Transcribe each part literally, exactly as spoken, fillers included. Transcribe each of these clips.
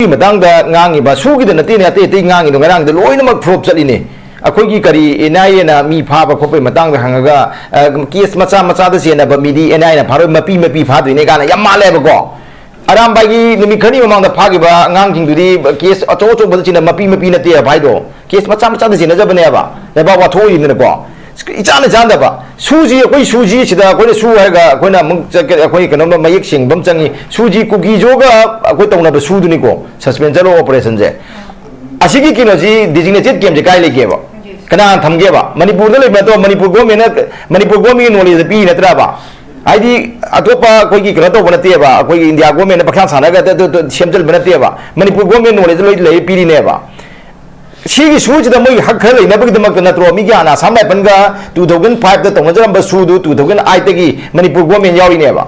ꯁꯨꯒꯤ ꯃꯇꯥꯡꯗ ꯉꯥꯡꯉꯤꯕ, ꯁꯨꯒꯤꯗ ꯅꯠꯇꯦꯅꯦ, ꯑꯇꯩ ꯑꯇꯩ ꯉꯥꯡꯉꯤꯗꯣ ꯉꯔꯥꯡꯗ ꯂꯣꯏꯅꯃꯛ ꯐ꯭ꯂꯣꯞ ꯆꯠꯂꯤꯅꯦ꯫ ꯑꯩꯈꯣꯏꯒꯤ ꯀꯔꯤ ꯑꯦꯟ ꯑꯥꯏ ꯑꯦꯅ ꯃꯤ ꯐꯥꯕ ꯈꯣꯠꯄꯒꯤ ꯃꯇꯥꯡꯗ ꯍꯪꯉꯒ, ꯑ, ꯀꯦꯁ ꯃꯆꯥ ꯃꯆꯥꯗ ꯆꯦꯟꯅꯕ ꯃꯤꯗꯤ ꯑꯦꯟ ꯑꯥꯏ ꯑꯦꯅ ꯐꯥꯔꯣꯏ, ꯃꯄꯤ ꯃꯄꯤ ꯐꯥꯗꯣꯏꯅꯦ ꯀꯥꯏꯅ ꯌꯥꯝ ꯃꯥꯜꯂꯦꯕꯀꯣ꯫ ꯑꯔꯥꯝꯕꯥꯏꯒꯤ ꯅꯨꯃꯤꯠ ꯈꯔꯅꯤ ꯃꯃꯥꯡꯗ ꯐꯥꯈꯤꯕ ꯑꯉꯥꯡꯁꯤꯡꯗꯨꯗꯤ ꯀꯦꯁ ꯑꯆꯧ ꯑꯆꯧꯕꯗ ꯆꯦꯟꯅ ꯃꯄꯤ ꯃꯄꯤ ꯅꯠꯇꯦꯕ ꯍꯥꯏꯗꯣ, ꯀꯦꯁ ꯃꯆꯥ ꯃꯆꯥꯗ ꯆꯦꯟꯅꯖꯕꯅꯦꯕ, ꯂꯩꯕꯥꯛ ꯋꯥꯊꯣꯛ ꯑꯣꯏꯔꯤꯗꯅꯀꯣ꯫ ꯏꯆꯥꯟꯅ ꯆꯥꯟꯅꯗꯕ꯫ ꯁꯨꯁꯤ ꯑꯩꯈꯣꯏ ꯁꯨꯁꯤ ꯁꯤꯗ ꯑꯩꯈꯣꯏꯅ ꯁꯨ ꯍꯥꯏꯔꯒ ꯑꯩꯈꯣꯏꯅ ꯑꯃꯨꯛ ꯆꯠꯀ-, ꯑꯩꯈꯣꯏ ꯀꯩꯅꯣꯝꯃ ꯃꯌꯦꯛ ꯁꯦꯡꯕ ꯑꯃ ꯆꯪꯉꯤ꯫ ꯁꯨꯁꯤ ꯀꯨꯀꯤꯖꯣꯒ ꯑꯩꯈꯣꯏ ꯇꯧꯅꯕ ꯁꯨꯗꯨꯅꯤꯀꯣ, ꯁꯁꯄꯦꯟꯁꯟ ꯑꯣꯐ ꯑꯣꯄꯔꯦꯁꯟꯁꯦ꯫ ꯑꯁꯤꯒꯤ ꯀꯩꯅꯣꯁꯤ, ꯗꯤꯖꯤꯒꯅꯦꯇꯦꯠ ꯀꯦꯝꯁꯦ ꯀꯥꯏ ꯂꯩꯒꯦꯕ? ꯀꯅꯥꯅ ꯊꯝꯒꯦꯕ? ꯃꯅꯤꯄꯨꯔꯗ ꯂꯩꯕ ꯅꯠꯇ꯭ꯔꯣ? ꯃꯅꯤꯄꯨꯔ ꯒꯣꯔꯃꯦꯟꯅ, ꯃꯅꯤꯄꯨꯔ ꯒꯣꯔꯃꯦꯟꯒꯤ ꯅꯣꯂꯦꯖꯇ ꯄꯤ ꯅꯠꯇ꯭ꯔꯕ? ꯍꯥꯏꯗꯤ ꯑꯇꯣꯞꯄ ꯑꯩꯈꯣꯏꯒꯤ ꯀꯩꯅꯣ ꯇꯧꯕ ꯅꯠꯇꯦꯕ, ꯑꯩꯈꯣꯏꯒꯤ ꯏꯟꯗꯤꯌꯥ ꯒꯣꯔꯃꯦꯟꯅ ꯄꯪꯁꯥꯟ ꯁꯥꯟꯅꯔꯒ ꯑꯗꯨ, ꯑꯗꯨ, ꯑꯗꯨ ꯁꯦꯝꯖꯤꯟꯕ ꯅꯠꯇꯦꯕ, ꯃꯅꯤꯄꯨꯔ ꯒꯣꯔꯃꯦꯟ ꯅꯣꯂꯦꯖꯇ ꯂꯣꯏ ꯂꯩ ꯄꯤꯔꯤꯅꯦꯕ꯫ ꯁꯤꯒꯤ ꯁꯨꯁꯤꯗ ꯃꯣꯏꯒꯤ ꯍꯛ ꯈꯔ ꯂꯩꯅꯕꯒꯤꯗꯃꯛꯇ ꯅꯠꯇ꯭ꯔꯣ? ꯃꯤꯒꯤ ꯍꯥꯟꯅ ꯑꯁꯥꯝ ꯔꯥꯏꯐꯜꯒ ꯇꯨ ꯊꯥꯎꯖꯟ ꯐꯥꯏꯚꯇ ꯇꯧꯅꯖꯔꯝꯕ ꯁꯨꯗꯨ ꯇꯨ ꯊꯥꯎꯖꯟ ꯑꯥꯏꯠꯇꯒꯤ ꯃꯅꯤꯄꯨꯔ ꯒꯣꯔꯃꯦꯟ ꯌꯥꯎꯔꯤꯅꯦꯕ꯫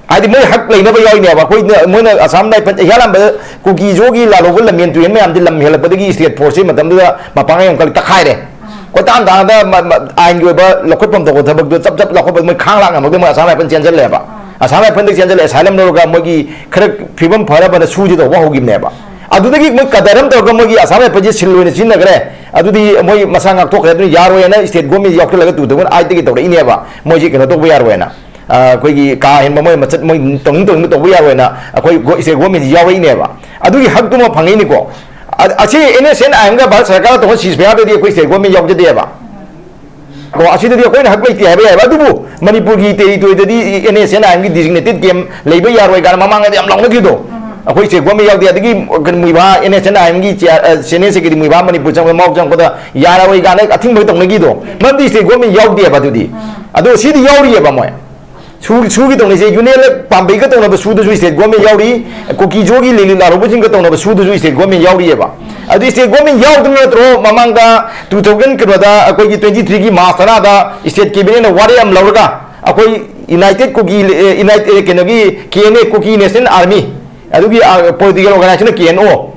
ꯍꯥꯏꯗꯤ ꯃꯣꯏ ꯍꯛ ꯂꯩꯅꯕ ꯌꯥꯎꯔꯤꯅꯦꯕ꯫ ꯑꯩꯈꯣꯏꯅ, ꯃꯣꯏꯅ ꯑꯁꯥꯝ ꯔꯥꯏꯐꯜ ꯍꯤꯌꯥꯂꯥꯝꯕ ꯀꯨꯀꯤꯖꯣꯒꯤ ꯂꯥꯜꯍꯧꯕ ꯂꯝꯃꯦꯟ ꯇꯨꯔꯦꯟ ꯃꯌꯥꯝꯗꯤ ꯂꯝ ꯍꯦꯜꯂꯛꯄꯗꯒꯤ ꯁ꯭ꯇꯦꯠ ꯐꯣꯔꯁꯁꯤ ꯃꯇꯝꯗꯨꯗ ꯃꯄꯥꯡꯒꯜ ꯌꯥꯝ ꯀꯜꯂꯤ, ꯇꯛꯈꯥꯏꯔꯦ꯫ ꯀꯣꯏꯇꯥꯟ ꯇꯥꯟꯅꯗ ꯃ-, ꯃ-, ꯑꯥꯏꯟꯒꯤ ꯑꯣꯏꯕ ꯂꯧꯈꯠꯐꯝ ꯊꯣꯛꯄ ꯊꯕꯛꯇꯣ ꯆꯞ ꯆꯞ ꯂꯧꯈꯠꯄ ꯃꯣꯏ ꯈꯥꯡ ꯂꯥꯛ ꯉꯝꯃꯛꯇꯦ, ꯃꯣꯏ ꯑꯁꯥꯝ ꯔꯥꯏꯐꯜ ꯆꯦꯟꯁꯤꯜꯂꯦꯕ꯫ ꯑꯁꯥꯝ ꯔꯥꯏꯐꯜꯗꯒꯤ ꯆꯦꯟꯁꯤꯜꯂꯦ, ꯑꯦꯁꯥꯏꯂꯝ ꯂꯧꯔꯒ ꯃꯣꯏꯒꯤ ꯈꯔ ꯐꯤꯕꯝ ꯐꯔꯕꯅ ꯁꯨꯁꯤ ꯇꯧꯕ ꯍꯧꯈꯤꯕꯅꯦꯕ꯫ ꯑꯗꯨꯗꯒꯤ ꯃꯣꯏ ꯀꯗꯔ ꯑꯃ ꯇꯧꯔꯒ ꯃꯣꯏꯒꯤ ꯑꯁꯥꯝ ꯔꯥꯏꯐꯜꯁꯤ ꯁꯤꯜ ꯑꯣꯏꯅ ꯁꯤꯖꯤꯟꯅꯈ꯭ꯔꯦ꯫ ꯑꯗꯨꯗꯤ ꯃꯣꯏ ꯃꯁꯥ ꯉꯥꯛꯊꯣꯛꯈ꯭ꯔꯦ, ꯑꯗꯨꯅ ꯌꯥꯔꯣꯏꯅ ꯁ꯭ꯇꯦꯠ ꯒꯣꯔꯃꯦꯟ ꯌꯥꯎꯁꯜꯂꯒ ꯇꯨ ꯊꯥꯎꯖꯟ ꯑꯥꯏꯠꯇꯒꯤ ꯇꯧꯔꯛꯏꯅꯦꯕ꯫ ꯃꯣꯏꯁꯤ ꯀꯩꯅꯣ ꯇꯧꯕ ꯌꯥꯔꯣꯏꯅ, ꯑ, ꯑꯩꯈꯣꯏꯒꯤ ꯀꯥ ꯍꯦꯟꯕ ꯃꯣꯏ ꯃꯆꯠ, ꯃꯣꯏ ꯇꯧꯅꯤꯡ ꯇꯧꯅꯤꯡꯕ ꯇꯧꯕ ꯌꯥꯔꯣꯏꯅ ꯑꯩꯈꯣꯏ ꯒꯣ-, ꯁ꯭ꯇꯦꯠ ꯒꯣꯔꯃꯦꯟꯁꯤ ꯌꯥꯎꯔꯛꯏꯅꯦꯕ꯫ ꯑꯗꯨꯒꯤ ꯍꯛꯇꯨꯃ ꯐꯪꯉꯛꯏꯅꯤꯀꯣ꯫ ꯑ-, ꯑꯁꯤ ꯑꯦꯟ ꯑꯦꯁ ꯑꯦꯟ ꯑꯥꯏ ꯑꯦꯝꯒ ꯚꯥꯔꯠ ꯁꯔꯀꯥꯔꯒ ꯇꯧꯕ ꯁꯤꯁ ꯐꯌꯥꯔꯗꯗꯤ ꯑꯩꯈꯣꯏ ꯁ꯭ꯇꯦꯠ ꯒꯣꯔꯃꯦꯟ ꯌꯥꯎꯖꯗꯦꯕ꯫ ꯀꯣ, ꯑꯁꯤꯗꯗꯤ ꯑꯩꯈꯣꯏꯅ ꯍꯛ ꯂꯩꯇꯦ ꯍꯥꯏꯕ ꯌꯥꯏꯕ, ꯑꯗꯨꯕꯨ ꯃꯅꯤꯄꯨꯔꯒꯤ ꯇꯦꯔꯤꯇꯣꯔꯤꯗꯗꯤ ꯑꯦꯟ ꯑꯦꯁ ꯑꯦꯟ ꯑꯥꯏ ꯑꯦꯝꯒꯤ ꯗꯤꯖꯤꯒꯅꯦꯇꯦꯠ ꯀꯦꯝ ꯂꯩꯕ ꯌꯥꯔꯣꯏ ꯀꯥꯏꯅ ꯃꯃꯥꯡꯗꯗꯤ ꯌꯥꯝ ꯂꯥꯎꯅꯈꯤꯕꯗꯣ꯫ ꯑꯩꯈꯣꯏ ꯁ꯭ꯇꯦꯠ ꯒꯣꯔꯃꯦꯟ ꯌꯥꯎꯗꯦ, ꯑꯗꯒꯤ ꯀꯩꯅꯣ ꯃꯨꯏꯚꯥ ꯑꯦꯟ ꯑꯦꯁ ꯑꯦꯟ ꯑꯥꯏ ꯑꯦꯝꯒꯤ ꯆꯤꯌꯥ-, ꯑ, ꯆꯦꯅꯦꯜ ꯁꯦꯀ꯭ꯔꯦꯇꯔꯤ ꯃꯨꯏꯚꯥ ꯃꯅꯤꯄꯨꯔ ꯆꯪꯕꯗ, ꯃꯥꯎ ꯆꯪꯉꯛꯄꯗ ꯌꯥꯔꯣꯏ ꯀꯥꯏꯅ ꯑꯊꯤꯡꯕ ꯇꯧꯅꯈꯤꯗꯣ, ꯃꯔꯝꯗꯤ ꯁ꯭ꯇꯦꯠ ꯒꯣꯔꯃꯦꯟ ꯌꯥꯎꯗꯦꯕ꯫ ꯑꯗꯨꯗꯤ, ꯑꯗꯣ ꯁꯤꯗꯤ ꯌꯥꯎꯔꯤꯑꯕ ꯃꯣꯏ꯫ ꯁꯨ-, ꯁꯨꯒꯤ ꯇꯧꯅꯩꯁꯦ, ꯌꯨꯅꯤꯌꯟ ꯄꯥꯝꯕꯩꯒ ꯇꯧꯅꯕ ꯁꯨꯗꯁꯨ ꯁ꯭ꯇꯦꯠ ꯒꯣꯔꯃꯦꯟ ꯌꯥꯎꯔꯤ, ꯀꯨꯀꯤꯖꯣꯒꯤ ꯂꯤꯂꯤꯠ ꯂꯥꯂꯣꯡꯕꯁꯤꯡꯒ ꯇꯧꯅꯕ ꯁꯨꯗꯁꯨ ꯁ꯭ꯇꯦꯠ ꯒꯣꯔꯃꯦꯟ ꯌꯥꯎꯔꯤꯑꯕ꯫ ꯑꯗꯨ ꯁ꯭ꯇꯦꯠ ꯒꯣꯔꯃꯦꯟ ꯌꯥꯎꯗꯅ ꯅꯠꯇ꯭ꯔꯣ ꯃꯃꯥꯡꯗ ꯇꯨ ꯊꯥꯎꯖꯟ ꯀꯩꯅꯣꯗ ꯑꯩꯈꯣꯏꯒꯤ ꯇ꯭ꯋꯦꯟꯇꯤ ꯊ꯭ꯔꯤꯒꯤ ꯃꯥꯔꯆ ꯇꯔꯥꯗ ꯁ꯭ꯇꯦꯠ ꯀꯦꯕꯤꯅꯦꯠꯅ ꯋꯥꯔꯦꯞ ꯑꯃ ꯂꯧꯔꯒ ꯑꯩꯈꯣꯏ ꯌꯨꯅꯥꯏꯇꯦꯠ ꯀꯨꯀꯤ, ꯑꯦ, ꯌꯨꯅꯥꯏꯠ-, ꯑꯦ, ꯀꯩꯅꯣꯒꯤ K N A, Kuki national army, ꯑꯗꯨꯒꯤ, ꯑ, ꯄꯣꯂꯤꯇꯤꯀꯦꯜ ꯑꯣꯔꯒꯅꯥꯏꯖꯦꯁꯟꯅ ꯀꯦ N O,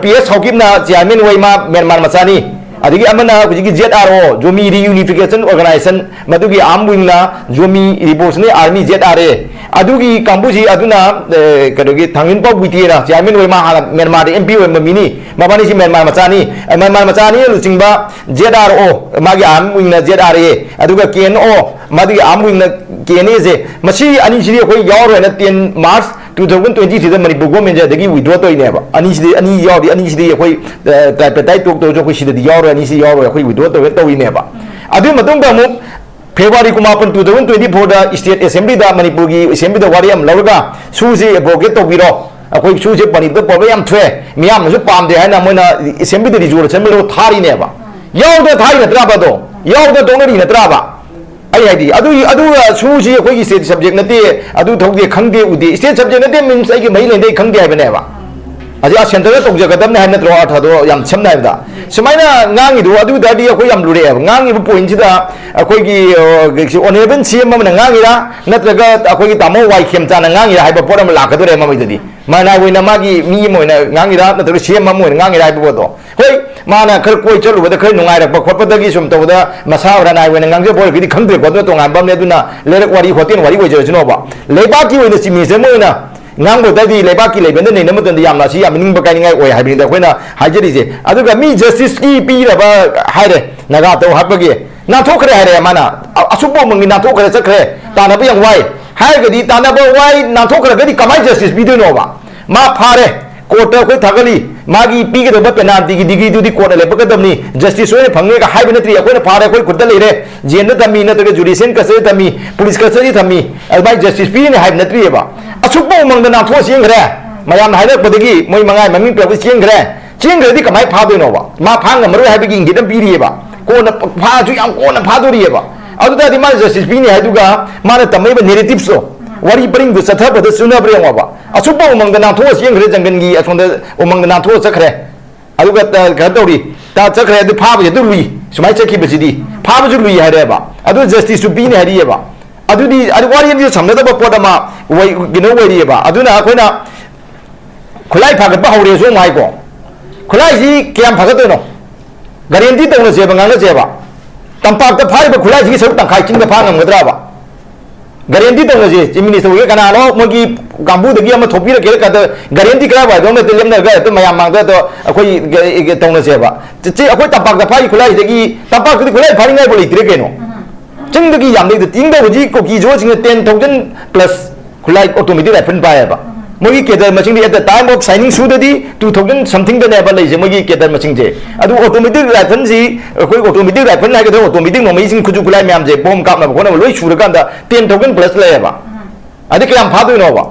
P S ꯁꯥꯎꯀꯤꯞꯅ chairman ꯑꯣꯏ, ꯃꯥ ꯃ꯭ꯌꯥꯟꯃꯥꯔ ꯃꯆꯥꯅꯤ꯫ ꯑꯗꯒꯤ ꯑꯃꯅ ꯍꯧꯖꯤꯛꯀꯤ Z R O, Zomi Reunification Organization, ꯃꯗꯨꯒꯤ arm wingꯅ Zomi Revolutionary Army, Z R A, ꯑꯗꯨꯒꯤ ꯀꯥꯡꯕꯨꯁꯤ ꯑꯗꯨꯅ, ꯑꯦ, ꯀꯩꯅꯣꯒꯤ ꯊꯥꯡꯖꯤꯟꯄꯥꯎ ꯒꯨꯏꯇꯦꯅ chairman ꯑꯣꯏ, ꯃꯥ ꯍꯥꯟꯅ ꯃ꯭ꯌꯥꯟꯃꯥꯔꯗ M P ꯑꯣꯏꯔꯝꯕ ꯃꯤꯅꯤ꯫ ꯃꯕꯥꯅꯤꯁꯤ ꯃ꯭ꯌꯥꯟꯃꯥꯔ ꯃꯆꯥꯅꯤ꯫ ꯑꯦ, ꯃ꯭ꯌꯥꯟꯃꯥꯔ ꯃꯆꯥꯅꯤꯅ ꯂꯨꯆꯤꯡꯕ Z R O, ꯃꯥꯒꯤ arm wingꯅ Z R A, ꯑꯗꯨꯒ K N O, ꯃꯗꯨꯒꯤ arm wingꯅ K N A ꯁꯦ, ꯃꯁꯤ ꯑꯅꯤꯁꯤꯗꯤ ꯑꯩꯈꯣꯏ ꯌꯥꯎꯔꯣꯏꯅ ten March two thousand twenty threeꯗ Manipur governmentꯁꯦ ꯑꯗꯒꯤ withdraw ꯇꯧꯔꯤꯅꯦꯕ꯫ ꯑꯅꯤꯁꯤꯗꯤ, ꯑꯅꯤ ꯌꯥꯎꯔꯗꯤ ꯑꯅꯤꯁꯤꯗꯤ ꯑꯩꯈꯣꯏ, ꯑ, tripartite talk ꯇꯧꯔꯁꯨ ꯑꯩꯈꯣꯏ ꯁꯤꯗꯗꯤ ꯌꯥꯎꯔꯣꯏ, ꯑꯅꯤꯁꯤꯗꯤ ꯌꯥꯎꯔꯣꯏ, ꯑꯩꯈꯣꯏ withdraw ꯇꯧꯒꯦ ꯇꯧꯔꯤꯅꯦꯕ꯫ ꯑꯗꯨꯒꯤ ꯃꯇꯨꯡꯗ ꯑꯃꯨꯛ February ꯀꯨꯟꯃꯥꯄꯟ, two thousand twenty fourꯗ state assemblyꯗ, ꯃꯅꯤꯄꯨꯔꯒꯤ assemblyꯗ ꯋꯥꯔꯦꯞ ꯑꯃ ꯂꯧꯔꯒ ꯁꯨꯁꯤ abrogate ꯇꯧꯕꯤꯔꯣ, ꯑꯩꯈꯣꯏ ꯁꯨꯁꯦ ꯃꯅꯤꯄꯨꯔꯗ problem ꯌꯥꯝ ꯊꯣꯛꯑꯦ, ꯃꯤꯌꯥꯝꯅꯁꯨ ꯄꯥꯝꯗꯦ ꯍꯥꯏꯅ ꯃꯣꯏꯅ assemblyꯗ resolution ꯑꯃ ꯂꯧꯔ ꯊꯥꯔꯤꯅꯦꯕ꯫ ꯌꯥꯎꯗꯅ ꯊꯥꯔꯤ ꯅꯠꯇ꯭ꯔꯥꯕ ꯑꯗꯣ? ꯌꯥꯎꯗꯅ ꯇꯣꯛꯅꯔꯤ ꯅꯠꯇ꯭ꯔꯥꯕ? ꯑꯩ ꯍꯥꯏꯗꯤ, ꯑꯗꯨ, ꯑꯗꯨꯒ ꯁꯨꯁꯤ ꯑꯩꯈꯣꯏꯒꯤ state subject ꯅꯠꯇꯦ, ꯑꯗꯨ ꯊꯧꯗꯦ, ꯈꯪꯗꯦ, ꯎꯗꯦ꯫ State subject ꯅꯠꯇꯦ means ꯑꯩꯒꯤ ꯃꯔꯤ ꯂꯩꯅꯗꯦ, ꯑꯩ ꯈꯪꯗꯦ ꯍꯥꯏꯕꯅꯦꯕ꯫ ꯑꯁꯤ ꯑꯥ centreꯗ ꯇꯧꯖꯒꯗꯕꯅꯦ ꯍꯥꯏꯕ ꯅꯠꯇ꯭ꯔꯣ? ꯑꯥꯔꯊꯗꯣ ꯌꯥꯝ ꯁꯝꯅ ꯍꯥꯏꯕꯗ꯫ ꯁꯨꯃꯥꯏꯅ ꯉꯥꯡꯉꯤꯗꯣ, ꯑꯗꯨ ꯑꯣꯏ ꯇꯥꯔꯗꯤ ꯑꯩꯈꯣꯏ ꯌꯥꯝ ꯂꯨꯔꯛꯑꯦꯕ꯫ ꯉꯥꯡꯉꯤꯕ pointꯁꯤꯗ ꯑꯩꯈꯣꯏꯒꯤ, ꯑ, honourable C M ꯑꯃꯅ ꯉꯥꯡꯉꯤꯔꯥ, ꯅꯠꯇ꯭ꯔꯒ ꯑꯩꯈꯣꯏꯒꯤ ꯇꯥꯃꯣ ꯋꯥꯏ ꯈꯦꯝꯆꯥꯅ ꯉꯥꯡꯉꯤꯔꯥ ꯍꯥꯏꯕ ꯄꯣꯠ ꯑꯃ ꯂꯥꯛꯀꯗꯧꯔꯦ ꯃꯃꯩꯗꯗꯤ꯫ ꯃꯥꯅ ꯑꯣꯏꯅ ꯃꯥꯒꯤ ꯃꯤ ꯑꯃ ꯑꯣꯏꯅ ꯉꯥꯡꯉꯤꯔꯥ, ꯅꯠꯇ꯭ꯔꯒ C M ꯑꯃ ꯑꯣꯏꯅ ꯉꯥꯡꯉꯤꯔꯥ ꯍꯥꯏꯕ ꯄꯣꯠꯇꯣ꯫ ꯍꯣꯏ, ꯃꯥꯅ ꯈꯔ ꯀꯣꯏ ꯆꯠꯂꯨꯕꯗ ꯈꯔ ꯅꯨꯡꯉꯥꯏꯔꯛꯄ ꯈꯣꯠꯄꯗꯒꯤ ꯁꯨꯝ ꯇꯧꯕꯗ ꯃꯁꯥ ꯔꯅꯥꯏ ꯑꯣꯏꯅ ꯉꯥꯡꯖꯕ ꯑꯣꯏꯔꯒꯗꯤ ꯈꯪꯗ꯭ꯔꯦꯀꯣ, ꯑꯗꯨꯅ ꯇꯣꯉꯥꯟꯕ ꯑꯃꯅꯦ꯫ ꯑꯗꯨꯅ ꯂꯩꯔꯛ ꯋꯥꯔꯤ, ꯍꯣꯇꯦꯜ ꯋꯥꯔꯤ ꯑꯣꯏꯖꯔꯁꯅꯣꯕ꯫ ꯂꯩꯕꯥꯛꯀꯤ ꯑꯣꯏꯅ Chief Minister ꯑꯃ ꯑꯣꯏꯅ ꯉꯥꯡꯕ ꯑꯣꯏ ꯇꯥꯔꯗꯤ ꯂꯩꯕꯥꯛꯀꯤ ꯂꯩꯕꯦꯜꯗ ꯅꯩꯅꯕ ꯃꯇꯝꯗ ꯌꯥꯝꯅ ꯑꯁꯤ ꯌꯥꯝ ꯅꯤꯡꯕ ꯀꯥꯏꯅꯤꯡꯉꯥꯏ ꯑꯣꯏ ꯍꯥꯏꯕꯅꯤꯗ ꯑꯩꯈꯣꯏꯅ ꯍꯥꯏꯖꯔꯤꯁꯦ꯫ ꯑꯗꯨꯒ ꯃꯤ justiceꯀꯤ ꯄꯤꯅꯕ ꯍꯥꯏꯔꯦ, ꯅꯥꯒꯥ ꯇꯧ ꯍꯥꯠꯄꯒꯤ ꯅꯥꯟꯊꯣꯛꯈ꯭ꯔꯦ ꯍꯥꯏꯔꯦ ꯃꯥꯅ, ꯑ-, ꯑꯁꯨꯛ ꯐꯥꯎꯃꯛꯒꯤ ꯅꯥꯟꯊꯣꯛꯈ꯭ꯔꯦ, ꯆꯠꯈ꯭ꯔꯦ, ꯇꯥꯟꯅꯕ ꯌꯥꯝ ꯋꯥꯏ ꯍꯥꯏꯔꯒꯗꯤ, ꯇꯥꯟꯅꯕ ꯋꯥꯏ, ꯅꯥꯟꯊꯣꯛꯈ꯭ꯔꯒꯗꯤ ꯀꯃꯥꯏꯅ justice ꯄꯤꯗꯣꯏꯅꯣꯕ? ꯃꯥ ꯐꯥꯔꯦ, courtꯇ ꯑꯩꯈꯣꯏ ꯊꯥꯒꯠꯂꯤ, ꯃꯥꯒꯤ ꯄꯤꯒꯗꯕ penaltyꯒꯤ degreeꯗꯨꯗꯤ courtꯅ ꯂꯦꯞꯄꯛꯀꯗꯕꯅꯤ, justice ꯍꯣꯏꯅ ꯐꯪꯅꯤꯒ ꯍꯥꯏꯕ ꯅꯠꯇ꯭ꯔꯤ꯫ ꯑꯩꯈꯣꯏꯅ ꯐꯥꯔꯦ, ꯑꯩꯈꯣꯏ ꯈꯨꯠꯇ ꯂꯩꯔꯦ, jailꯗ ꯊꯝꯃꯤ, ꯅꯠꯇ꯭ꯔꯒ judicial custody ꯊꯝꯃꯤ, police custody ꯊꯝꯃꯤ, ꯑꯗꯨꯃꯥꯏꯅ justice ꯄꯤꯅꯤ ꯍꯥꯏꯕ ꯅꯠꯇ꯭ꯔꯤꯑꯕ꯫ ꯑꯁꯨꯛ ꯐꯥꯎ ꯃꯃꯥꯡꯗ ꯅꯥꯟꯊꯣꯛꯑ ꯆꯦꯟꯈ꯭ꯔꯦ, ꯃꯌꯥꯝꯅ ꯍꯥꯏꯅꯔꯛꯄꯗꯒꯤ ꯃꯣꯏ ꯃꯉꯥ ꯃꯃꯤꯡ ꯄꯤꯔꯛꯄ ꯆꯦꯟꯈ꯭ꯔꯦ꯫ ꯆꯦꯟꯈ꯭ꯔꯗꯤ ꯀꯃꯥꯏꯅ ꯐꯥꯗꯣꯏꯅꯣꯕ? ꯃꯥ ꯐꯥ ꯉꯝꯃꯔꯣꯏ ꯍꯥꯏꯕꯒꯤ ꯏꯪꯒꯤꯠ ꯑꯃ ꯄꯤꯔꯤꯑꯕ꯫ ꯀꯣꯟꯅ ꯐꯥꯁꯨ ꯌꯥꯝ ꯀꯣꯟꯅ ꯐꯥꯗꯣꯔꯤꯑꯕ꯫ ꯑꯗꯨ ꯇꯥꯔꯗꯤ ꯃꯥꯅ justice ꯄꯤꯅꯤ ꯍꯥꯏꯗꯨꯒ ꯃꯥꯅ ꯇꯝꯃꯛꯏꯕ narrativeꯇꯣ, ꯋꯥꯔꯤ ꯄꯔꯤꯡꯗꯨ ꯆꯠꯊꯕꯗ ꯆꯨꯅꯕ꯭ꯔꯥ ꯌꯦꯡꯉꯣꯕ꯫ ꯑꯁꯨꯛ ꯐꯥꯎ ꯃꯃꯥꯡꯗ ꯅꯥꯟꯊꯣꯛꯑ ꯆꯦꯟꯈ꯭ꯔꯦ, ꯖꯪꯒꯜꯒꯤ ꯑꯁꯣꯝꯗ ꯎꯃꯪꯗ ꯅꯥꯟꯊꯣꯛꯑ ꯆꯠꯈ꯭ꯔꯦ꯫ ꯑꯗꯨꯒ ꯇ-, ꯀꯩꯅꯣ ꯇꯧꯔꯤ, ꯇ-, ꯆꯠꯈ꯭ꯔꯦ, ꯑꯗꯨ ꯐꯥꯕꯁꯦ ꯑꯗꯨ ꯂꯨꯏ, ꯁꯨꯃꯥꯏꯅ ꯆꯠꯈꯤꯕꯁꯤꯗꯤ ꯐꯥꯕꯁꯨ ꯂꯨꯏ ꯍꯥꯏꯔꯦꯕ꯫ ꯑꯗꯨ justiceꯁꯨ ꯄꯤꯅꯤ ꯍꯥꯏꯔꯤꯑꯕ꯫ ꯑꯗꯨꯗꯤ, ꯑꯗꯨ ꯋꯥꯔꯤ ꯑꯅꯤꯁꯨ ꯁꯝꯅꯗꯕ ꯄꯣꯠ ꯑꯃ ꯑꯣꯏ-, ꯀꯩꯅꯣ ꯑꯣꯏꯔꯤꯑꯕ꯫ ꯑꯗꯨꯅ ꯑꯩꯈꯣꯏꯅ ꯈꯨꯠꯂꯥꯏ ꯐꯥꯒꯠꯄ ꯍꯧꯔꯦꯁꯨ ꯑꯃꯨꯛ ꯍꯥꯏꯀꯣ꯫ ꯈꯨꯠꯂꯥꯏꯁꯤ ꯀꯌꯥꯝ ꯐꯥꯒꯠꯇꯣꯏꯅꯣ? ꯒꯥꯔꯦꯟꯇꯤ ꯇꯧꯅꯁꯦꯕ, ꯉꯥꯡꯅꯁꯦꯕ꯫ ꯇꯝꯄꯥꯛꯇ ꯐꯥꯔꯤꯕ ꯈꯨꯠꯂꯥꯏꯁꯤꯒꯤ ꯁꯔꯨꯛ ꯇꯪꯈꯥꯏ ꯆꯤꯡꯗ ꯐꯥ ꯉꯝꯒꯗ꯭ꯔꯕ? ꯒꯥꯔꯦꯟꯇꯤ ꯇꯧꯅꯁꯦ꯫ ꯆꯤꯐ ꯃꯤꯅꯤꯁꯇꯔ ꯑꯣꯏꯒꯦꯔꯥ ꯀꯅꯥꯅꯣ, ꯃꯣꯏꯒꯤ ꯀꯥꯡꯕꯨꯗꯒꯤ ꯑꯃ ꯊꯣꯛꯄꯤꯔꯛꯀꯦꯔꯥ, ꯀꯗ-, ꯒꯥꯔꯦꯟꯇꯤ ꯀꯔꯥꯏꯋꯥꯏꯗꯣ ꯑꯃ ꯍꯦꯛꯇ ꯂꯦꯞꯅꯔꯒ ꯍꯦꯛꯇ ꯃꯌꯥꯝ ꯃꯥꯡꯗ ꯍꯦꯛꯇ ꯑꯩꯈꯣꯏ ꯒ-, ꯒ-, ꯇꯧꯅꯁꯦꯕ꯫ ꯆꯦ, ꯆꯦ, ꯑꯩꯈꯣꯏ ꯇꯝꯄꯥꯛꯇ ꯐꯥꯔꯤ ꯈꯨꯠꯂꯥꯏꯁꯤꯗꯒꯤ, ꯇꯝꯄꯥꯛꯇꯗꯤ ꯈꯨꯠꯂꯥꯏ ꯐꯥꯅꯤꯡꯉꯥꯏꯕꯨ ꯂꯩꯇ꯭ꯔꯦ ꯀꯩꯅꯣ꯫ ꯆꯤꯡꯗꯒꯤ ꯌꯥꯝ ꯂꯩꯗ, ꯆꯤꯡꯗ ꯍꯧꯖꯤꯛ ꯀꯨꯀꯤ ꯖꯣꯁꯤꯡꯅ ten thousand plus ꯈꯨꯠꯂꯥꯏ automatic rifle ꯄꯥꯏꯌꯦꯕ꯫ ꯃꯣꯏꯒꯤ cadre ꯃꯁꯤꯡꯗꯤ at the time of signing ꯁꯨꯗꯗꯤ two thousand something ꯗꯅꯦꯕ ꯂꯩꯁꯦ, ꯃꯣꯏꯒꯤ cadre ꯃꯁꯤꯡꯁꯦ꯫ ꯑꯗꯨ automatic rifle ꯁꯤ, ꯑꯩꯈꯣꯏ automatic rifle ꯍꯥꯏꯒꯗ꯭ꯔꯥ, automatic ꯅꯣꯡꯃꯩꯁꯤꯡ, ꯈꯨꯠꯁꯨ ꯈꯨꯠꯂꯥꯏ ꯃꯌꯥꯝꯁꯦ, ꯕꯣꯝ ꯀꯥꯞꯅꯕ ꯈꯣꯠꯅꯕ ꯂꯣꯏ ꯁꯨꯔꯀꯥꯟꯗ ten thousand plus ꯂꯩꯌꯦꯕ꯫ ꯑꯗꯩ ꯀꯌꯥꯝ ꯐꯥꯗꯣꯏꯅꯣꯕ?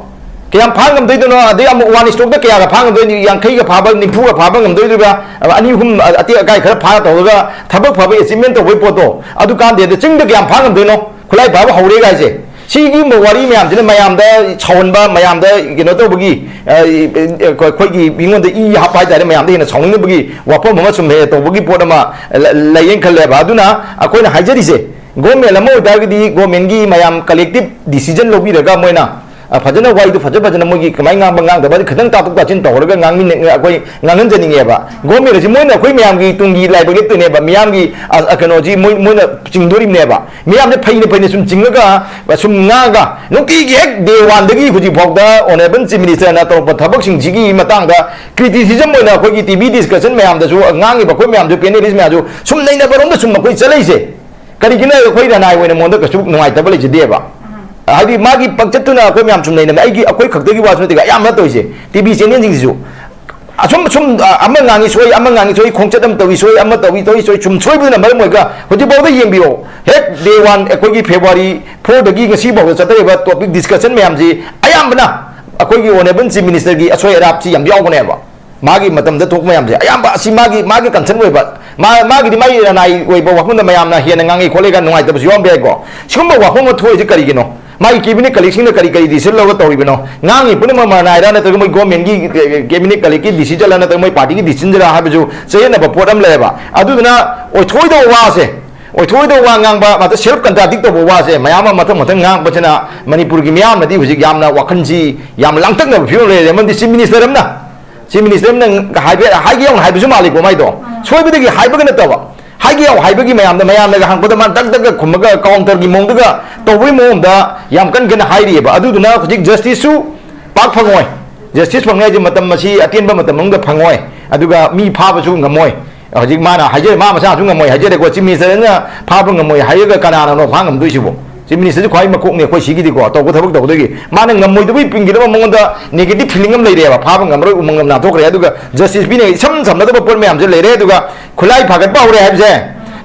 ꯀꯌꯥꯝ ꯐꯥ ꯉꯝꯗꯣꯏꯅꯣ? ꯑꯗꯩ ꯑꯃꯨꯛ one stroke ꯇ ꯀꯌꯥꯒ ꯐꯥ ꯉꯝꯗꯣꯏꯅꯣ? ꯌꯥꯡꯈꯩꯒ ꯐꯥꯕ, ꯅꯤꯐꯨꯒ ꯐꯥꯕ ꯉꯝꯗꯣꯏꯔꯤꯕ꯭ꯔꯥ? ꯑꯅꯤ ꯑꯍꯨꯝ ꯑꯇꯦꯛ ꯑꯀꯥꯏ ꯈꯔ ꯐꯥꯔ ꯇꯧꯔꯒ ꯊꯕꯛ ꯐꯕ achievement ꯇꯧꯕꯒꯤ ꯄꯣꯠꯇꯣ, ꯑꯗꯨ ꯀꯥꯟꯗꯦ꯫ ꯑꯗ ꯆꯤꯡꯗ ꯀꯌꯥꯝ ꯐꯥ ꯉꯝꯗꯣꯏꯅꯣ? ꯈꯨꯠꯂꯥꯏ ꯐꯥꯕ ꯍꯧꯔꯦꯒ ꯍꯥꯏꯁꯦ꯫ ꯁꯤꯒꯨꯝꯕ ꯋꯥꯔꯤ ꯃꯌꯥꯝꯁꯤꯅ ꯃꯌꯥꯝꯗ ꯁꯥꯎꯍꯟꯕ, ꯃꯌꯥꯝꯗ ꯀꯩꯅꯣ ꯇꯧꯕꯒꯤ, ꯑ, ꯑꯩꯈꯣꯏꯒꯤ ꯃꯤꯉꯣꯟꯗ ꯏ ꯍꯥꯞꯄ ꯍꯥꯏꯇꯥꯔꯦ, ꯃꯌꯥꯝꯗ ꯍꯦꯟꯅ ꯁꯥꯎꯅꯤꯡꯅꯕꯒꯤ ꯋꯥꯐꯝ ꯑꯃ ꯁꯨꯝ ꯍꯦꯛ ꯇꯧꯕꯒꯤ ꯄꯣꯠ ꯑꯃ ꯂ-, ꯂꯩꯌꯦꯅ ꯈꯜꯂꯦꯕ꯫ ꯑꯗꯨꯅ ꯑꯩꯈꯣꯏꯅ ꯍꯥꯏꯖꯔꯤꯁꯦ, government ꯑꯃ ꯑꯣꯏꯇꯥꯔꯒꯗꯤ government ꯀꯤ ꯃꯌꯥꯝ collective decision ꯂꯧꯕꯤꯔꯒ ꯃꯣꯏꯅ, ꯑ, ꯐꯖꯅ ꯋꯥꯔꯤꯗꯨ ꯐꯖ ꯐꯖꯅ ꯃꯣꯏꯒꯤ ꯀꯃꯥꯏꯅ ꯉꯥꯡꯕ ꯉꯥꯡꯗꯕ ꯈꯤꯇꯪ ꯇꯥꯊꯣꯛ ꯇꯥꯁꯤꯟ ꯇꯧꯍꯧꯔꯒ ꯉꯥꯡꯃꯤꯟꯅ-, ꯑꯩꯈꯣꯏ ꯉꯥꯡꯍꯟꯖꯅꯤꯡꯉꯦꯕ꯫ Government ꯑꯁꯤ ꯃꯣꯏꯅ ꯑꯩꯈꯣꯏ ꯃꯌꯥꯝꯒꯤ ꯇꯨꯡꯒꯤ ꯂꯥꯏꯕꯛ ꯂꯦꯞꯇꯣꯏꯅꯦꯕ, ꯃꯤꯌꯥꯝꯒꯤ, ꯑ, ꯑ, ꯀꯩꯅꯣꯁꯤ ꯃꯣꯏ, ꯃꯣꯏꯅ ꯆꯤꯡꯗꯣꯔꯤꯕꯅꯦꯕ꯫ ꯃꯤꯌꯥꯝꯁꯦ ꯐꯩꯅ ꯐꯩꯅ ꯁꯨꯝ ꯆꯤꯡꯉꯒ, ꯁꯨꯝ ꯉꯥꯡꯉꯒ, ꯅꯨꯡꯇꯤꯒꯤ ꯍꯦꯛ day one ꯗꯒꯤ ꯍꯧꯖꯤꯛ ꯐꯥꯎꯗ Honourable Chief Minister ꯅ ꯇꯧꯔꯛꯄ ꯊꯕꯛꯁꯤꯡꯁꯤꯒꯤ ꯃꯇꯥꯡꯗ criticism ꯑꯣꯏꯅ ꯑꯩꯈꯣꯏꯒꯤ T V discussion ꯃꯌꯥꯝꯗꯁꯨ ꯉꯥꯡꯉꯤꯕ ꯑꯩꯈꯣꯏ ꯃꯌꯥꯝꯁꯨ, panelist ꯃꯌꯥꯝꯁꯨ ꯁꯨꯝ ꯅꯩꯅꯕꯔꯣꯝꯗ ꯁꯨꯝ ꯑꯩꯈꯣꯏ ꯆꯠꯂꯛꯏꯁꯦ꯫ ꯀꯔꯤꯒꯤꯅꯣ ꯍꯥꯏꯔꯒ ꯑꯩꯈꯣꯏ ꯔꯅꯥꯏ ꯑꯣꯏꯅ ꯃꯉꯣꯟꯗ ꯀꯩꯁꯨ ꯅꯨꯡꯉꯥꯏꯇꯕ ꯂꯩꯖꯗꯦꯕ꯫ ꯍꯥꯏꯗꯤ ꯃꯥꯒꯤ ꯄꯪꯆꯠꯇꯨꯅ ꯑꯩꯈꯣꯏ ꯃꯌꯥꯝ ꯁꯨꯝ ꯅꯩꯅꯕ, ꯑꯩꯒꯤ, ꯑꯩꯈꯣꯏ ꯈꯛꯇꯒꯤ ꯋꯥꯁꯨ ꯅꯠꯇꯦ, ꯑꯌꯥꯝꯕꯅ ꯇꯧꯔꯤꯁꯦ T V channel ꯁꯤꯡꯁꯤꯁꯨ꯫ ꯑꯁꯨꯝ, ꯁꯨꯝ, ꯑ, ꯑꯃ ꯉꯥꯡꯉꯤ ꯁꯣꯏ, ꯑꯃ ꯉꯥꯡꯉꯤ ꯁꯣꯏ, ꯈꯣꯡꯆꯠ ꯑꯃ ꯇꯧꯏ ꯁꯣꯏ, ꯑꯃ ꯇꯧꯏ, ꯇꯧꯏ ꯁꯣꯏ, ꯁꯨꯝ ꯁꯣꯏꯕꯗꯨꯅ ꯃꯔꯝ ꯑꯣꯏꯔꯒ ꯍꯧꯖꯤꯛꯐꯥꯎꯗ ꯌꯦꯡꯕꯤꯌꯣ꯫ ꯍꯦꯛ day one ꯑꯩꯈꯣꯏꯒꯤ February four ꯗꯒꯤ ꯉꯁꯤ ꯐꯥꯎꯗ ꯆꯠꯊꯔꯤꯕ topic discussion ꯃꯌꯥꯝꯁꯤ ꯑꯌꯥꯝꯕꯅ ꯑꯩꯈꯣꯏꯒꯤ Honourable Chief Minister ꯒꯤ ꯑꯁꯣꯏ ꯑꯔꯥꯞꯁꯤ ꯌꯥꯝ ꯌꯥꯎꯕꯅꯦꯕ꯫ ꯃꯥꯒꯤ ꯃꯇꯝꯗ ꯊꯣꯛꯄ ꯃꯌꯥꯝꯁꯦ ꯑꯌꯥꯝꯕ ꯑꯁꯤ ꯃꯥꯒꯤ, ꯃꯥꯒꯤ concern ꯑꯣꯏꯕ, ꯃꯥ-, ꯃꯥꯒꯤꯗꯤ ꯃꯥꯒꯤ ꯔꯅꯥꯏ ꯑꯣꯏꯕ ꯋꯥꯐꯝꯗ ꯃꯌꯥꯝꯅ ꯍꯦꯟꯅ ꯉꯥꯡꯉꯤ ꯈꯣꯠꯂꯦꯒ ꯅꯨꯡꯉꯥꯏꯇꯕꯁꯨ ꯌꯥꯎꯔꯝꯕ ꯌꯥꯏꯀꯣ꯫ ꯁꯤꯒꯨꯝꯕ ꯋꯥꯐꯝ ꯑꯃ ꯊꯣꯛꯏꯁꯦ ꯀꯔꯤꯒꯤꯅꯣ? ꯃꯥꯒꯤ cabinet colleague ꯁꯤꯡꯅ ꯀꯔꯤ ꯀꯔꯤ decision ꯂꯧꯔꯒ ꯇꯧꯔꯤꯕꯅꯣ? ꯉꯥꯡꯉꯤ ꯄꯨꯝꯅꯃꯛ ꯃꯔꯅꯥꯏꯔ ꯅꯠꯇ꯭ꯔꯒ ꯃꯣꯏ government ꯀꯤ, ꯑꯦ, cabinet colleague ꯀꯤ decision ꯂ ꯅꯠꯇ꯭ꯔꯒ ꯃꯣꯏ party ꯒꯤ decision ꯔ ꯍꯥꯏꯕꯁꯨ ꯆꯌꯦꯠꯅꯕ ꯄꯣꯠ ꯑꯃ ꯂꯩꯌꯦꯕ꯫ ꯑꯗꯨꯗꯨꯅ ꯑꯣꯏꯊꯣꯛꯑꯣꯏꯗꯧꯕ ꯋꯥꯁꯦ, ꯑꯣꯏꯊꯣꯛꯑꯣꯏꯗꯧꯕ ꯋꯥ ꯉꯥꯡꯕ, ꯃꯥꯗ self contradict ꯇꯧꯕ ꯋꯥꯁꯦ ꯃꯌꯥꯝ ꯑꯃ ꯃꯊꯪ ꯃꯊꯪ ꯉꯥꯡꯕꯁꯤꯅ ꯃꯅꯤꯄꯨꯔꯒꯤ ꯃꯤꯌꯥꯝꯅꯗꯤ ꯍꯧꯖꯤꯛ ꯌꯥꯝꯅ ꯋꯥꯈꯜꯁꯤ ꯌꯥꯝ ꯂꯥꯡꯇꯛꯅꯕ ꯐꯤꯕꯝ ꯂꯩꯔꯦ꯫ ꯃꯔꯝꯗꯤ Chief Minister ꯑꯃꯅ ꯆꯤꯐ ꯃꯤꯅꯤꯁꯇꯔꯅ ꯍꯥꯏꯕ, ꯍꯥꯏꯒꯦ ꯌꯥꯎꯅ ꯍꯥꯏꯕꯁꯨ ꯃꯥꯜꯂꯤꯀꯣ ꯃꯥꯏꯗꯣ꯫ ꯁꯣꯏꯕꯗꯒꯤ ꯍꯥꯏꯕꯒ ꯅꯠꯇꯕ, ꯍꯥꯏꯒꯦ ꯌꯥꯎ ꯍꯥꯏꯕꯒꯤ ꯃꯌꯥꯝꯗ, ꯃꯌꯥꯝꯅꯒ ꯍꯪꯕꯗ ꯃꯥꯅ ꯇꯛ ꯇꯛꯀ ꯈꯨꯝꯃꯒ ꯀꯥꯎꯟꯇꯔꯒꯤ ꯃꯑꯣꯡꯗꯒ ꯇꯧꯕꯒꯤ ꯃꯑꯣꯡꯗ ꯌꯥꯝ ꯀꯟ ꯀꯟꯅ ꯍꯥꯏꯔꯤꯑꯕ꯫ ꯑꯗꯨꯗꯨꯅ ꯍꯧꯖꯤꯛ ꯖꯁꯇꯤꯁꯁꯨ ꯄꯥꯛ ꯐꯪꯉꯣꯏ꯫ ꯖꯁꯇꯤꯁ ꯐꯪꯅꯤ ꯍꯥꯏꯁꯦ ꯃꯇꯝ ꯑꯁꯤ ꯑꯇꯦꯟꯕ ꯃꯇꯝ ꯃꯅꯨꯡꯗ ꯐꯪꯉꯣꯏ꯫ ꯑꯗꯨꯒ ꯃꯤ ꯐꯥꯕꯁꯨ ꯉꯝꯃꯣꯏ꯫ ꯍꯧꯖꯤꯛ ꯃꯥꯅ ꯍꯥꯏꯖꯔꯦ, ꯃꯥ ꯃꯁꯥꯁꯨ ꯉꯝꯃꯣꯏ ꯍꯥꯏꯖꯔꯦꯀꯣ꯫ ꯆꯤꯐ ꯃꯤꯅꯤꯁꯇꯔꯅ ꯐꯥꯕ ꯉꯝꯃꯣꯏ ꯍꯥꯏꯔꯒ ꯀꯅꯥꯅꯅꯣ ꯐꯥ ꯉꯝꯗꯣꯏꯁꯤꯕꯣ? ꯆꯤꯐ ꯃꯤꯅꯤꯁꯇꯔꯁꯨ ꯈ꯭ꯋꯥꯏ ꯃꯀꯣꯛꯅꯦ ꯑꯩꯈꯣꯏ ꯁꯤꯒꯤꯗꯤꯀꯣ, ꯇꯧꯕ ꯊꯕꯛ ꯇꯧꯕꯗꯒꯤ꯫ ꯃꯥꯅ ꯉꯝꯃꯣꯏꯗꯕꯩ ꯄꯤꯡꯒꯤꯗꯕ ꯃꯉꯣꯟꯗ ꯅꯦꯒꯦꯇꯤꯚ ꯐꯤꯂꯤꯡ ꯑꯃ ꯂꯩꯔꯦꯕ, ꯐꯥꯕ ꯉꯝꯃꯔꯣꯏ, ꯎꯃꯪ ꯂꯝ ꯅꯥꯟꯊꯣꯛꯈ꯭ꯔꯦ꯫ ꯑꯗꯨꯒ ꯖꯁꯇꯤꯁ ꯄꯤꯅ ꯏꯁꯝ ꯁꯝꯅꯗꯕ ꯄꯣꯠ ꯃꯌꯥꯝꯁꯦ ꯂꯩꯔꯦ꯫ ꯑꯗꯨꯒ ꯈꯨꯠꯂꯥꯏ ꯐꯥꯒꯠꯄ ꯍꯧꯔꯦ ꯍꯥꯏꯕꯁꯦ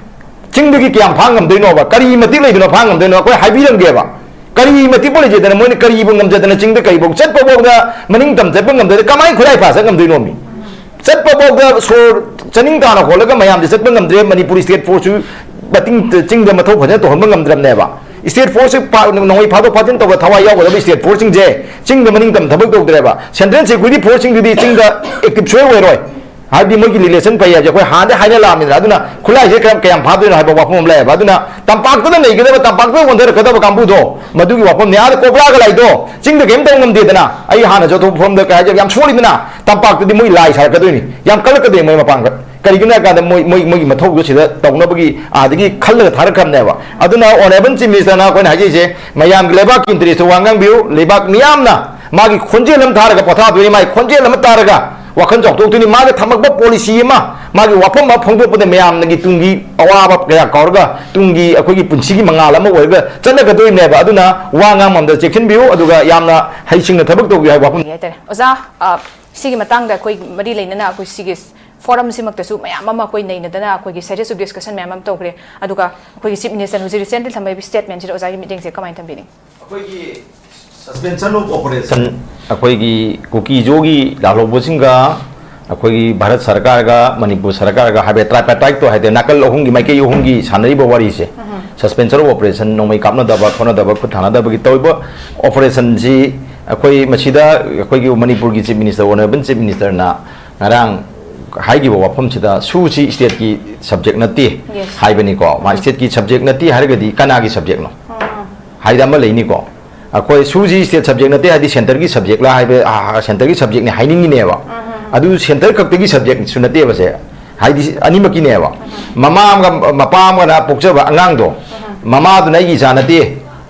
ꯆꯤꯡꯗꯒꯤ ꯀꯌꯥꯝ ꯐꯥ ꯉꯝꯗꯣꯏꯅꯣꯕ? ꯀꯔꯤ ꯃꯇꯤꯛ ꯂꯩꯗꯣꯏꯅꯣ ꯐꯥ ꯉꯝꯗꯣꯏꯅꯣ? ꯑꯩꯈꯣꯏ ꯍꯥꯏꯕꯤꯔꯝꯒꯦꯕ, ꯀꯔꯤ ꯃꯇꯤꯛꯄꯨ ꯂꯩꯖꯗꯅ, ꯃꯣꯏꯅ ꯀꯔꯤꯕꯨ ꯉꯝꯖꯗꯅ ꯆꯤꯡꯗ ꯀꯔꯤꯐꯧ ꯆꯠꯄ ꯐꯥꯎꯗ ꯃꯅꯤꯡ ꯇꯝ ꯆꯠꯄ ꯉꯝꯗꯅ ꯀꯃꯥꯏꯅ ꯈꯨꯠꯂꯥꯏ ꯐꯥ ꯆꯠ ꯉꯝꯗꯣꯏꯅꯣ? ꯃꯤ ꯆꯠꯄ ꯐꯥꯎꯗ ꯁꯣꯔ ꯆꯥꯅꯤꯡ ꯇꯥꯅ ꯍꯣꯜꯂꯒ ꯃꯌꯥꯝꯁꯦ ꯆꯠꯄ ꯉꯝꯗ꯭ꯔꯦ꯫ ꯃꯅꯤꯄꯨꯔ ꯁ꯭ꯇꯦꯠ ꯐꯣꯔꯁꯁꯨ ꯃꯇꯤꯡ ꯆꯤꯡꯗ ꯃꯊꯧ ꯐꯖꯅ ꯇꯧꯍꯟꯕ ꯉꯝꯗ꯭ꯔꯕꯅꯦꯕ꯫ ꯁ꯭ꯇꯦꯠ ꯐꯣꯔꯁꯁꯦ ꯄꯥ-, ꯅꯣꯡꯃꯩ ꯐꯥꯗꯣꯛ ꯐꯥꯖꯤꯟ ꯇꯧꯕ ꯊꯋꯥꯏ ꯌꯥꯎꯒꯗꯕ ꯁ꯭ꯇꯦꯠ ꯐꯣꯔꯁꯁꯤꯡꯁꯦ ꯆꯤꯡꯗ ꯃꯅꯤꯡ ꯇꯝ ꯊꯕꯛ ꯇꯧꯗ꯭ꯔꯦꯕ꯫ ꯁꯦꯟꯇ꯭ꯔꯦꯜ ꯁꯦꯀ꯭ꯌꯨꯔꯤꯇꯤ ꯐꯣꯔꯁꯁꯤꯡꯗꯨꯗꯤ ꯆꯤꯡꯗ ꯑꯦꯛꯇꯤꯚ ꯁꯣꯏ ꯑꯣꯏꯔꯣꯏ꯫ ꯍꯥꯏꯕꯗꯤ ꯃꯣꯏꯒꯤ ꯔꯤꯂꯦꯁꯟ ꯐꯩ ꯍꯥꯏꯕꯁꯦ ꯑꯩꯈꯣꯏ ꯍꯥꯟꯅꯗꯤ ꯍꯥꯏꯅ ꯂꯥꯛꯑꯃꯤꯅ꯫ ꯑꯗꯨꯅ ꯈꯨꯠꯂꯥꯏꯁꯦ ꯀꯌꯥꯝ, ꯀꯌꯥꯝ ꯐꯥꯗꯣꯏꯅꯣ ꯍꯥꯏꯕ ꯋꯥꯐꯝ ꯑꯃ ꯂꯩꯌꯦꯕ꯫ ꯑꯗꯨꯅ ꯇꯝꯄꯥꯛꯇꯨꯗ ꯂꯩꯒꯗꯕ, ꯇꯝꯄꯥꯛꯇꯨꯗ ꯑꯣꯟꯊꯔꯛꯀꯗꯕ ꯀꯥꯡꯕꯨꯗꯣ ꯃꯗꯨꯒꯤ ꯋꯥꯐꯝꯅꯦ꯫ ꯑꯥꯗ ꯀꯣꯕ꯭ꯔꯥꯒ ꯂꯥꯏꯗꯣ ꯆꯤꯡꯗ ꯀꯩꯝ ꯇꯧ ꯉꯝꯗꯦꯗꯅ꯫ ꯑꯩ ꯍꯥꯟꯅꯁꯨ ꯑꯇꯣꯞꯄ ꯐꯣꯔꯝꯗ ꯀꯩ ꯍꯥꯏꯖꯔꯦ, ꯌꯥꯝ ꯁꯣꯜꯂꯤꯗꯅ꯫ ꯇꯝꯄꯥꯛꯇꯗꯤ ꯃꯣꯏ ꯂꯥꯏ ꯁꯥꯔꯛꯀꯗꯣꯏꯅꯤ, ꯌꯥꯝ ꯀꯜꯂꯛꯀꯗꯣꯏꯅꯤ ꯃꯣꯏ ꯃꯄꯥꯡꯒꯜ꯫ ꯀꯔꯤꯒꯤꯅꯣ ꯍꯥꯏ ꯀꯥꯟꯗ ꯃꯣꯏ, ꯃꯣꯏ, ꯃꯣꯏꯒꯤ ꯃꯊꯧꯗꯣ ꯁꯤꯗ ꯇꯧꯅꯕꯒꯤ ꯑꯥꯗꯒꯤ ꯈꯜꯂꯒ ꯊꯥꯔꯛꯈ꯭ꯔꯕꯅꯦꯕ꯫ ꯑꯗꯨꯅ ꯑꯣꯅꯔꯦꯕꯜ ꯆꯤꯐ ꯃꯤꯅꯤꯁꯇꯔꯅ ꯑꯩꯈꯣꯏꯅ ꯍꯥꯏꯖꯔꯤꯁꯦ, ꯃꯌꯥꯝꯒꯤ ꯂꯩꯕꯥꯛꯀꯤ ꯏꯟꯇꯔꯦꯁꯇ ꯋꯥ ꯉꯥꯡꯕꯤꯌꯨ꯫ ꯂꯩꯕꯥꯛ ꯃꯤꯌꯥꯝꯅ ꯃꯥꯒꯤ ꯈꯣꯟꯖꯦꯜ ꯑꯃ ꯊꯥꯔꯒ ꯄꯣꯊꯥꯗꯣꯏꯅꯤ, ꯃꯥꯒꯤ ꯈꯣꯟꯖꯦꯜ ꯑꯃ ꯇꯥꯔꯒ ꯋꯥꯈꯜ ꯆꯥꯎꯊꯣꯛꯇꯣꯏꯅꯤ꯫ ꯃꯥꯒꯤ ꯊꯝꯃꯛꯄ ꯄꯣꯂꯤꯁꯤ ꯑꯃ, ꯃꯥꯒꯤ ꯋꯥꯐꯝ ꯑꯃ ꯐꯣꯡꯗꯣꯛꯄꯗ ꯃꯌꯥꯝꯅꯒꯤ ꯇꯨꯡꯒꯤ ꯑꯋꯥꯕ ꯀꯌꯥ ꯀꯥꯎꯔꯒ ꯇꯨꯡꯒꯤ ꯑꯩꯈꯣꯏꯒꯤ ꯄꯨꯟꯁꯤꯒꯤ ꯃꯉꯥꯜ ꯑꯃ ꯑꯣꯏꯔꯒ ꯆꯠꯅꯒꯗꯣꯔꯤꯕꯅꯦꯕ꯫ ꯑꯗꯨꯅ ꯋꯥ ꯉꯥꯡꯕ ꯑꯝꯗ ꯆꯦꯛꯁꯤꯟꯕꯤꯌꯨ, ꯑꯗꯨꯒ ꯌꯥꯝꯅ ꯍꯩꯁꯤꯡꯅ ꯊꯕꯛ ꯇꯧꯕꯤꯌꯨ ꯍꯥꯏꯕ ꯋꯥꯐꯝ꯫ ꯍꯥꯏꯇꯥꯔꯦ꯫ ꯑꯣꯖꯥ, ꯑ, ꯁꯤꯒꯤ ꯃꯇꯥꯡꯗ ꯑꯩꯈꯣꯏ ꯃꯔꯤ ꯂꯩꯅꯅ ꯑꯩꯈꯣꯏ ꯁꯤꯒꯤ ꯐꯣꯔꯝꯁꯤꯃꯛꯇꯁꯨ ꯃꯌꯥꯝ ꯑꯃ ꯑꯩꯈꯣꯏ ꯅꯩꯅꯗꯅ ꯑꯩꯈꯣꯏꯒꯤ ꯁꯦꯔꯤꯌꯁ ꯑꯣꯐ ꯗꯤꯁꯀꯁꯟ ꯃꯌꯥꯝ ꯑꯃ ꯇꯧꯈ꯭ꯔꯦ꯫ ꯑꯗꯨꯒ ꯑꯩꯈꯣꯏꯒꯤ ꯆꯤꯐ ꯃꯤꯅꯤꯁꯇꯔꯅ ꯍꯧꯖꯤꯛ ꯔꯤꯁꯦꯟꯠꯂꯤ ꯊꯝꯃꯛꯏꯕ ꯁ꯭ꯇꯦꯠꯃꯦꯟꯁꯤꯗ ꯑꯣꯖꯥꯒꯤ ꯃꯤꯠꯌꯦꯡꯁꯦ ꯀꯃꯥꯏꯅ ꯊꯝꯕꯤꯅꯤꯡꯉꯤ? ꯑꯩꯈꯣꯏꯒꯤ ꯁꯁꯄꯦꯟꯁꯟ ꯑꯣꯐ ꯑꯣꯄꯔꯦꯁꯟ, ꯑꯩꯈꯣꯏꯒꯤ ꯀꯨꯀꯤ ꯖꯣꯒꯤ ꯂꯥꯜꯍꯧꯕꯁꯤꯡꯒ ꯑꯩꯈꯣꯏꯒꯤ ꯚꯥꯔꯠ ꯁꯔꯀꯥꯔꯒ ꯃꯅꯤꯄꯨꯔ ꯁꯔꯀꯥꯔꯒ ꯍꯥꯏꯕꯗꯤ ꯇ꯭ꯔꯥꯏꯄꯥꯔꯇꯥꯏꯠꯇꯣ ꯍꯥꯏꯗꯤ ꯅꯥꯀꯜ ꯑꯍꯨꯝꯒꯤ ꯃꯥꯏꯀꯩ ꯑꯍꯨꯝꯒꯤ ꯁꯥꯟꯅꯔꯤꯕ ꯋꯥꯔꯤꯁꯦ, ꯁꯁꯄꯦꯟꯁꯟ ꯑꯣꯐ ꯑꯣꯄꯔꯦꯁꯟ, ꯅꯣꯡꯃꯩ ꯀꯥꯞꯅꯗꯕ ꯈꯣꯠꯅꯗꯕ, ꯈꯨꯠ ꯊꯥꯅꯗꯕꯒꯤ ꯇꯧꯔꯤꯕ ꯑꯣꯄꯔꯦꯁꯟꯁꯤ ꯑꯩꯈꯣꯏ ꯃꯁꯤꯗ ꯑꯩꯈꯣꯏꯒꯤ ꯃꯅꯤꯄꯨꯔꯒꯤ ꯆꯤꯐ ꯃꯤꯅꯤꯁꯇꯔ, ꯑꯣꯅꯔꯦꯕꯜ ꯆꯤꯐ ꯃꯤꯅꯤꯁꯇꯔꯅ ꯉꯔꯥꯡ ꯍꯥꯏꯈꯤꯕ ꯋꯥꯐꯝꯁꯤꯗ ꯁꯨꯁꯤ ꯁ꯭ꯇꯦꯠꯀꯤ ꯁꯕꯖꯦꯛ ꯅꯠꯇꯦ ꯍꯥꯏꯕꯅꯤꯀꯣ꯫ ꯃꯥ ꯁ꯭ꯇꯦꯠꯀꯤ ꯁꯕꯖꯦꯛ ꯅꯠꯇꯦ ꯍꯥꯏꯔꯒꯗꯤ ꯀꯅꯥꯒꯤ ꯁꯕꯖꯦꯛꯅꯣ ꯍꯥꯏꯗ ꯑꯃ ꯂꯩꯅꯤꯀꯣ꯫ ꯑꯩꯈꯣꯏ ꯁꯨꯁꯤ ꯁ꯭ꯇꯦꯠ ꯁꯕꯖꯦꯛ ꯅꯠꯇꯦ ꯍꯥꯏꯗꯤ ꯁꯦꯟꯇꯔꯒꯤ ꯁꯕꯖꯦꯛꯂ ꯍꯥꯏꯕ, ꯑ, ꯁꯦꯟꯇꯔꯒꯤ ꯁꯕꯖꯦꯛꯅꯤ ꯍꯥꯏꯅꯤꯡꯉꯤꯅꯦꯕ꯫ ꯑꯗꯨ ꯁꯦꯟꯇꯔ ꯈꯛꯇꯒꯤ ꯁꯕꯖꯦꯛꯁꯨ ꯅꯠꯇꯦꯕ ꯁꯦ, ꯍꯥꯏꯗꯤ ꯑꯅꯤꯃꯛꯀꯤꯅꯦꯕ꯫ ꯃꯃꯥ ꯑꯃꯒ ꯃꯄꯥ ꯑꯃꯒꯅ ꯄꯣꯛꯆꯕ ꯑꯉꯥꯡꯗꯣ, ꯃꯃꯥꯗꯨꯅ ꯑꯩꯒꯤ ꯏꯆꯥ ꯅꯠꯇꯦ,